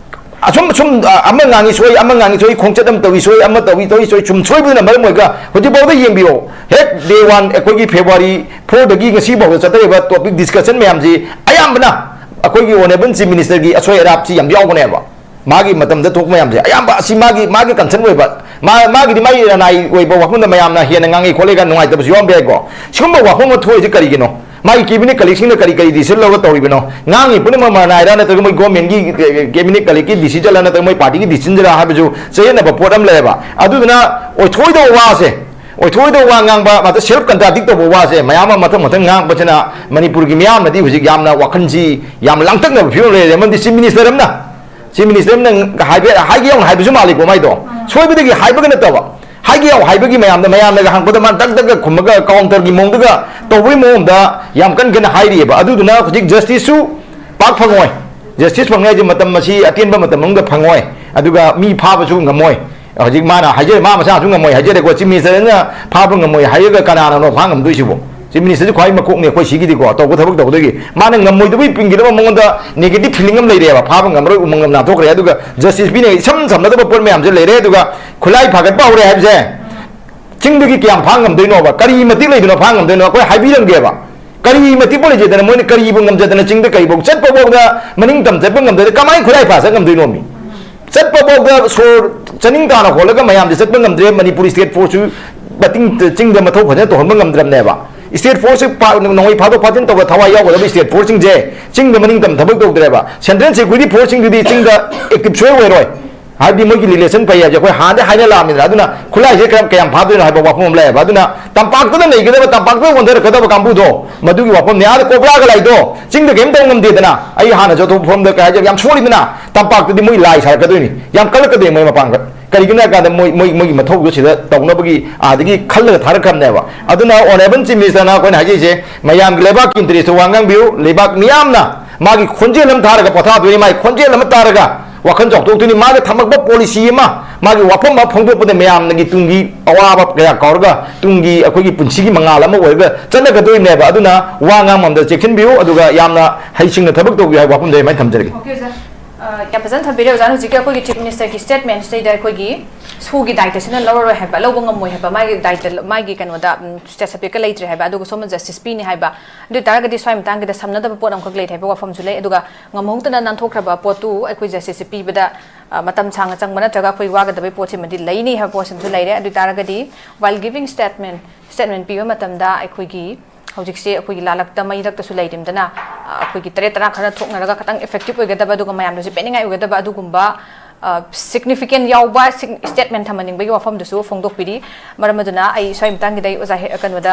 ꯑꯁꯨꯝ, ꯁꯨꯝ, ꯑ, ꯑꯃ ꯉꯥꯡꯉꯤ ꯁꯣꯏ, ꯑꯃ ꯉꯥꯡꯉꯤ ꯁꯣꯏ, ꯈꯣꯡꯆꯠ ꯑꯃ ꯇꯧꯏ ꯁꯣꯏ, ꯑꯃ ꯇꯧꯏ ꯇꯧꯏ ꯁꯣꯏ, ꯁꯨꯝ ꯁꯣꯏꯕꯗꯨꯅ ꯃꯔꯝ ꯑꯣꯏꯔꯒ ꯍꯧꯖꯤꯛꯐꯥꯎꯗ ꯌꯦꯡꯕꯤꯌꯣ꯫ ꯍꯦꯛ ꯗꯦ ꯋꯥꯟ, ꯑꯩꯈꯣꯏꯒꯤ ꯐꯦꯕ꯭ꯔꯨꯋꯥꯔꯤ ꯐꯣꯔꯗꯒꯤ ꯉꯁꯤ ꯐꯥꯎꯗ ꯆꯠꯊꯔꯤꯕ ꯇꯣꯄꯤꯛ ꯗꯤꯁꯀꯁꯟ ꯃꯌꯥꯝꯁꯤ ꯑꯌꯥꯝꯕꯅ ꯑꯩꯈꯣꯏꯒꯤ ꯑꯣꯅꯔꯦꯕꯜ ꯆꯤꯐ ꯃꯤꯅꯤꯁꯇꯔꯒꯤ ꯑꯁꯣꯏ ꯑꯔꯥꯞꯁꯤ ꯌꯥꯝ ꯌꯥꯎꯕꯅꯦꯕ꯫ ꯃꯥꯒꯤ ꯃꯇꯝꯗ ꯊꯣꯛꯄ ꯃꯌꯥꯝꯁꯦ ꯑꯌꯥꯝꯕ ꯑꯁꯤ ꯃꯥꯒꯤ, ꯃꯥꯒꯤ ꯀꯟꯁꯔꯟ ꯑꯣꯏꯕ, ꯃꯥ-, ꯃꯥꯒꯤꯗꯤ ꯃꯥꯒꯤ ꯔꯅꯥꯏ ꯑꯣꯏꯕ ꯋꯥꯐꯝꯗ ꯃꯌꯥꯝꯅ ꯍꯦꯟꯅ ꯉꯥꯡꯉꯤ ꯈꯣꯠꯂꯦꯒ ꯅꯨꯡꯉꯥꯏꯇꯕꯁꯨ ꯌꯥꯎꯔꯝꯕ ꯌꯥꯏꯀꯣ꯫ ꯁꯤꯒꯨꯝꯕ ꯋꯥꯐꯝ ꯑꯃ ꯊꯣꯛꯏꯁꯦ ꯀꯔꯤꯒꯤꯅꯣ? ꯃꯥꯒꯤ ꯀꯦꯕꯤꯅꯦꯠ ꯀꯂꯤꯛꯁꯤꯡꯅ ꯀꯔꯤ ꯀꯔꯤ ꯗꯤꯁꯤꯖꯟ ꯂꯧꯔꯒ ꯇꯧꯔꯤꯕꯅꯣ? ꯉꯥꯡꯉꯤ ꯄꯨꯝꯅꯃꯛ ꯃꯔꯅꯥꯏꯔ ꯅꯠꯇ꯭ꯔꯒ ꯃꯣꯏ ꯒꯣꯔꯃꯦꯟꯒꯤ, ꯑꯦ, ꯀꯦꯕꯤꯅꯦꯠ ꯀꯂꯤꯛꯀꯤ ꯗꯤꯁꯤꯖꯟꯂ ꯅꯠꯇ꯭ꯔꯒ ꯃꯣꯏ ꯄꯥꯔꯇꯤꯒꯤ ꯗꯤꯁꯤꯖꯟꯂ ꯍꯥꯏꯕꯁꯨ ꯆꯌꯦꯠꯅꯕ ꯄꯣꯠ ꯑꯃ ꯂꯩꯌꯦꯕ꯫ ꯑꯗꯨꯗꯨꯅ ꯑꯣꯏꯊꯣꯛꯑꯣꯏꯗꯧꯕ ꯋꯥꯁꯦ, ꯑꯣꯏꯊꯣꯛꯑꯣꯏꯗꯧꯕ ꯋꯥ ꯉꯥꯡꯕ, ꯃꯥꯗ ꯁꯦꯜꯐ ꯀꯟꯇ꯭ꯔꯥꯗꯤꯛ ꯇꯧꯕ ꯋꯥꯁꯦ ꯃꯌꯥꯝ ꯑꯃ ꯃꯊꯪ ꯃꯊꯪ ꯉꯥꯡꯕꯁꯤꯅ ꯃꯅꯤꯄꯨꯔꯒꯤ ꯃꯤꯌꯥꯝꯅꯗꯤ ꯍꯧꯖꯤꯛ ꯌꯥꯝꯅ ꯋꯥꯈꯜꯁꯤ ꯌꯥꯝ ꯂꯥꯡꯇꯛꯅꯕ ꯐꯤꯕꯝ ꯂꯩꯔꯦ꯫ ꯑꯃꯗꯤ ꯆꯤꯐ ꯃꯤꯅꯤꯁꯇꯔ ꯑꯃꯅ, ꯆꯤꯐ ꯃꯤꯅꯤꯁꯇꯔ ꯑꯃꯅ ꯍꯥꯏꯕ, ꯍꯥꯏꯒꯦ ꯌꯥꯎꯅ ꯍꯥꯏꯕꯁꯨ ꯃꯥꯜꯂꯤꯀꯣ ꯃꯥꯏꯗꯣ꯫ ꯁꯣꯏꯕꯗꯒꯤ ꯍꯥꯏꯕꯒ ꯅꯠꯇꯕ, ꯍꯥꯏꯒꯦ ꯌꯥꯎ ꯍꯥꯏꯕꯒꯤ ꯃꯌꯥꯝꯗ, ꯃꯌꯥꯝꯅꯒ ꯍꯪꯕꯗ ꯃꯥꯅ ꯇꯛ ꯇꯛꯀ ꯈꯨꯝꯃꯒ ꯀꯥꯎꯟꯇꯔꯒꯤ ꯃꯑꯣꯡꯗꯒ ꯇꯧꯕꯒꯤ ꯃꯑꯣꯡꯗ ꯌꯥꯝ ꯀꯟ ꯀꯟꯅ ꯍꯥꯏꯔꯤꯑꯕ꯫ ꯑꯗꯨꯗꯨꯅ ꯍꯧꯖꯤꯛ ꯖꯁꯇꯤꯁꯁꯨ ꯄꯥꯛ ꯐꯪꯉꯣꯏ꯫ ꯖꯁꯇꯤꯁ ꯐꯪꯉꯦ ꯍꯥꯏꯁꯦ ꯃꯇꯝ ꯑꯁꯤ ꯑꯇꯦꯟꯕ ꯃꯇꯝ ꯃꯅꯨꯡꯗ ꯐꯪꯉꯣꯏ, ꯑꯗꯨꯒ ꯃꯤ ꯐꯥꯕꯁꯨ ꯉꯝꯃꯣꯏ꯫ ꯍꯧꯖꯤꯛ ꯃꯥꯅ ꯍꯥꯏꯖꯔꯦ, ꯃꯥ ꯃꯁꯥꯁꯨ ꯉꯝꯃꯣꯏ ꯍꯥꯏꯖꯔꯦꯀꯣ, ꯆꯤꯐ ꯃꯤꯅꯤꯁꯇꯔꯅ ꯐꯥꯕ ꯉꯝꯃꯣꯏ ꯍꯥꯏꯔꯒ ꯀꯅꯥꯅꯅꯣ ꯐꯥ ꯉꯝꯗꯣꯏꯁꯤꯕꯣ? ꯆꯤꯐ ꯃꯤꯅꯤꯁꯇꯔꯁꯨ ꯈ꯭ꯋꯥꯏ ꯃꯀꯣꯛꯅꯤ ꯑꯩꯈꯣꯏ ꯁꯤꯒꯤꯗꯤꯀꯣ, ꯇꯧꯕ ꯊꯕꯛ ꯇꯧꯕꯗꯒꯤ꯫ ꯃꯥꯅ ꯉꯝꯃꯣꯏꯗꯕꯒꯤ ꯄꯤꯡꯒꯤꯗꯕ ꯃꯉꯣꯟꯗ ꯅꯦꯒꯦꯇꯤꯚ ꯐꯤꯂꯤꯡ ꯑꯃ ꯂꯩꯔꯦꯕ, ꯐꯥꯕ ꯉꯝꯃꯔꯣꯏ, ꯎꯃꯪ ꯉꯝ ꯅꯥꯟꯊꯣꯛꯈ꯭ꯔꯦ꯫ ꯑꯗꯨꯒ ꯖꯁꯇꯤꯁ ꯄꯤꯅ ꯏꯁꯝ ꯁꯝꯅꯗꯕ ꯄꯣꯠ ꯃꯌꯥꯝꯁꯦ ꯂꯩꯔꯦ꯫ ꯑꯗꯨꯒ ꯈꯨꯠꯂꯥꯏ ꯐꯥꯒꯠꯄ ꯍꯧꯔꯦ ꯍꯥꯏꯕꯁꯦ, ꯆꯤꯡꯗꯒꯤ ꯀꯌꯥꯝ ꯐꯥ ꯉꯝꯗꯣꯏꯅꯣꯕ? ꯀꯔꯤ ꯃꯇꯤꯛ ꯂꯩꯗꯅꯣ ꯐꯥ ꯉꯝꯗꯣꯏꯅꯣ? ꯑꯩꯈꯣꯏ ꯍꯥꯏꯕꯤꯔꯝꯒꯦꯕ꯫ ꯀꯔꯤ ꯃꯇꯤꯛꯄꯨ ꯂꯩꯖꯗꯅ, ꯃꯣꯏꯅ ꯀꯔꯤꯕꯨ ꯉꯝꯖꯗꯅ ꯆꯤꯡꯗ ꯀꯔꯤꯐꯥꯎ ꯆꯠꯄ ꯐꯥꯎꯗ ꯃꯅꯤꯡ ꯇꯝ ꯆꯠꯄ ꯉꯝꯗ꯭ꯔꯗꯤ ꯀꯃꯥꯏꯅ ꯈꯨꯠꯂꯥꯏ ꯐꯥ ꯆꯠ ꯉꯝꯗꯣꯏꯅꯣꯃꯤ? ꯆꯠꯄ ꯐꯥꯎꯗ ꯁꯣꯔ ꯆꯥꯅꯤꯡ ꯇꯥꯅ ꯍꯣꯜꯂꯒ ꯃꯌꯥꯝꯗꯤ ꯆꯠꯄ ꯉꯝꯗ꯭ꯔꯦ꯫ ꯃꯅꯤꯄꯨꯔ state force ꯁꯨ ꯃꯇꯤꯡ ꯆꯤꯡꯗ ꯃꯊꯧ ꯐꯖꯅ ꯇꯧꯍꯟꯕ ꯉꯝꯗ꯭ꯔꯕꯅꯦꯕ꯫ State force ꯁꯤ ꯄꯥ-, ꯅꯣꯡꯃꯩ ꯐꯥꯗꯣꯛ ꯐꯥꯖꯤꯟ ꯇꯧꯕ ꯊꯋꯥꯏ ꯌꯥꯎꯒꯗꯕ state force ꯁꯤꯡꯁꯦ ꯆꯤꯡꯗ ꯃꯅꯤꯡ ꯇꯝ ꯊꯕꯛ ꯇꯧꯗ꯭ꯔꯦꯕ꯫ Central security force ꯁꯤꯡꯗꯨꯗꯤ ꯆꯤꯡꯗ active ꯁꯣꯏ ꯑꯣꯏꯔꯣꯏ꯫ ꯍꯥꯏꯕꯗꯤ ꯃꯣꯏꯒꯤ relation ꯐꯩ ꯍꯥꯏꯕꯁꯦ ꯑꯩꯈꯣꯏ ꯍꯥꯟꯅꯗꯤ ꯍꯥꯏꯅ ꯂꯥꯛꯑꯃꯤꯅ꯫ ꯑꯗꯨꯅ ꯈꯨꯠꯂꯥꯏꯁꯦ ꯀꯌꯥꯝ, ꯀꯌꯥꯝ ꯐꯥꯗꯣꯏꯅꯣ ꯍꯥꯏꯕ ꯋꯥꯐꯝ ꯑꯃ ꯂꯩꯌꯦꯕ꯫ ꯑꯗꯨꯅ ꯇꯝꯄꯥꯛꯇꯨꯗ ꯂꯩꯒꯗꯕ, ꯇꯝꯄꯥꯛꯇ ꯑꯣꯟꯊꯔꯛꯀꯗꯕ ꯀꯥꯡꯕꯨꯗꯣ, ꯃꯗꯨꯒꯤ ꯋꯥꯐꯝꯅꯦ꯫ ꯑꯥꯗ ꯀꯣꯕ꯭ꯔꯥꯒ ꯂꯥꯏꯗꯣ ꯆꯤꯡꯗ ꯀꯔꯤꯝ ꯇꯧ ꯉꯝꯗꯦꯗꯅ꯫ ꯑꯩ ꯍꯥꯟꯅꯁꯨ ꯑꯇꯣꯞꯄ ꯃꯐꯝꯗ ꯀꯩ ꯍꯥꯏꯖꯔꯦ, ꯌꯥꯝ ꯁꯣꯜꯂꯤꯗꯅ꯫ ꯇꯝꯄꯥꯛꯇꯗꯤ ꯃꯣꯏ ꯂꯥꯏ ꯁꯥꯔꯛꯀꯗꯣꯏꯅꯤ, ꯌꯥꯝ ꯀꯜꯂꯛꯀꯗꯣꯏꯅꯤ ꯃꯣꯏ ꯃꯄꯥꯡꯒꯜ꯫ ꯀꯔꯤꯒꯤꯅꯣ ꯍꯥꯏ ꯀꯥꯟꯗ ꯃꯣꯏ, ꯃꯣꯏ, ꯃꯣꯏꯒꯤ ꯃꯊꯧꯗꯣ ꯁꯤꯗ ꯇꯧꯅꯕꯒꯤ ꯑꯥꯗꯒꯤ ꯈꯜꯂꯒ ꯊꯥꯔꯛꯈ꯭ꯔꯕꯅꯦꯕ꯫ ꯑꯗꯨꯅ Honourable Chief Minister ꯅ ꯑꯩꯈꯣꯏꯅ ꯍꯥꯏꯖꯔꯤꯁꯦ, ꯃꯌꯥꯝꯒꯤ ꯂꯩꯕꯥꯛꯀꯤ interest ꯇ ꯋꯥ ꯉꯥꯡꯕꯤꯌꯨ꯫ ꯂꯩꯕꯥꯛ ꯃꯤꯌꯥꯝꯅ ꯃꯥꯒꯤ ꯈꯣꯟꯖꯦꯜ ꯑꯃ ꯊꯥꯔꯒ ꯄꯣꯊꯥꯗꯣꯏꯅꯤ, ꯃꯥꯒꯤ ꯈꯣꯟꯖꯦꯜ ꯑꯃ ꯇꯥꯔꯒ ꯋꯥꯈꯜ ꯆꯥꯎꯊꯣꯛꯇꯣꯏꯅꯤ꯫ ꯃꯥꯒꯤ ꯊꯝꯃꯛꯄ policy ꯑꯃ, ꯃꯥꯒꯤ ꯋꯥꯐꯝ ꯑꯃ ꯐꯣꯡꯗꯣꯛꯄꯗ ꯃꯌꯥꯝꯅꯒꯤ ꯇꯨꯡꯒꯤ ꯑꯋꯥꯕ ꯀꯌꯥ ꯀꯥꯎꯔꯒ ꯇꯨꯡꯒꯤ ꯑꯩꯈꯣꯏꯒꯤ ꯄꯨꯟꯁꯤꯒꯤ ꯃꯉꯥꯜ ꯑꯃ ꯑꯣꯏꯔꯒ ꯆꯠꯅꯒꯗꯣꯏꯅꯦꯕ꯫ ꯑꯗꯨꯅ ꯋꯥ ꯉꯥꯡꯕ ꯑꯝꯗ ꯆꯦꯛꯁꯤꯟꯕꯤꯌꯨ, ꯑꯗꯨꯒ ꯌꯥꯝꯅ ꯍꯩꯁꯤꯡꯅ ꯊꯕꯛ ꯇꯧꯕꯤꯌꯨ ꯍꯥꯏꯕ ꯋꯥꯐꯝꯗꯣ ꯑꯩ ꯑꯗꯨꯃꯥꯏꯅ ꯊꯝꯖꯔꯒꯦ꯫ Okay, ꯑꯣꯖꯥ꯫ ꯑ, ꯌꯥꯝ ꯐꯖꯅ ꯊꯝꯕꯤꯔꯦ ꯑꯣꯖꯥꯅ꯫ ꯍꯧꯖꯤꯛꯀꯤ ꯑꯩꯈꯣꯏꯒꯤ Chief Minister ꯒꯤ statement ꯁꯤꯗꯩꯗ ꯑꯩꯈꯣꯏꯒꯤ ꯁꯨꯒꯤ ꯗꯥꯏꯇꯁꯤꯅ ꯂꯧꯔꯔꯣꯏ ꯍꯥꯏꯕ, ꯂꯧꯕ ꯉꯝꯃꯣꯏ ꯍꯥꯏꯕ, ꯃꯥꯒꯤ ꯗꯥꯏꯇ, ꯃꯥꯒꯤ ꯀꯩꯅꯣꯗ, ꯎꯝ, state subject ꯀ ꯂꯩꯇ꯭ꯔꯦ ꯍꯥꯏꯕ, ꯑꯗꯨꯒ ꯁꯣꯝꯅ justice ꯄꯤꯅꯤ ꯍꯥꯏꯕ꯫ ꯑꯗꯨ ꯑꯣꯏꯇꯥꯔꯒꯗꯤ ꯁ꯭ꯋꯥꯏ ꯃꯇꯥꯡꯒꯤꯗ ꯁꯝꯅꯗꯕ ꯄꯣꯠ ꯑꯃꯈꯛ ꯂꯩꯔꯦ ꯍꯥꯏꯕ ꯋꯥꯐꯝꯁꯨ ꯂꯩ꯫ ꯑꯗꯨꯒ ꯉꯝꯍꯧꯗꯅ ꯅꯥꯟꯊꯣꯛꯈ꯭ꯔꯕ ꯄꯣꯠꯇꯨ ꯑꯩꯈꯣꯏ justice ꯁꯦ ꯄꯤꯕꯗ, ꯑ, ꯃꯇꯝ ꯁꯥꯡꯅ ꯆꯪꯕ ꯅꯠꯇ꯭ꯔꯒ ꯑꯩꯈꯣꯏ ꯋꯥꯒꯗꯕꯩ ꯄꯣꯠꯁꯤꯃꯗꯤ ꯂꯩꯅꯤ ꯍꯥꯏꯕ ꯄꯣꯠꯁꯤꯃꯁꯨ ꯂꯩꯔꯦ꯫ ꯑꯗꯨ ꯑꯣꯏꯇꯥꯔꯒꯗꯤ while giving statement, statement ꯄꯤꯕ ꯃꯇꯝꯗ ꯑꯩꯈꯣꯏꯒꯤ ꯍꯧꯖꯤꯛꯁꯦ ꯑꯩꯈꯣꯏꯒꯤ ꯂꯥꯂꯛꯇ ꯃꯩꯔꯛꯇꯁꯨ ꯂꯩꯔꯤꯝꯗꯅ, ꯑ, ꯑꯩꯈꯣꯏꯒꯤ ꯇꯔꯦꯠ ꯇꯔꯥ ꯈꯔ ꯊꯣꯛꯅꯔꯒ ꯈꯇꯪ effective ꯑꯣꯏꯒꯗꯕ, ꯑꯗꯨꯒ ꯃꯌꯥꯝꯗꯁꯨ ꯄꯦꯟꯅꯤꯡꯉꯥꯏ ꯑꯣꯏꯒꯗꯕ ꯑꯗꯨꯒꯨꯝꯕ, ꯑ, significant ꯌꯥꯎꯕ ꯁꯤꯛ-, statement ꯊꯝꯍꯟꯅꯤꯡꯕꯒꯤ ꯋꯥꯐꯝꯗꯨꯁꯨ ꯐꯣꯡꯗꯣꯛꯄꯤꯔꯤ꯫ ꯃꯔꯝ ꯑꯗꯨꯅ ꯑꯩ ꯁ꯭ꯋꯥꯏ ꯃꯇꯥꯡꯒꯤꯗ ꯑꯩ ꯑꯣꯖꯥ ꯍꯦ-, ꯀꯩꯅꯣꯗ,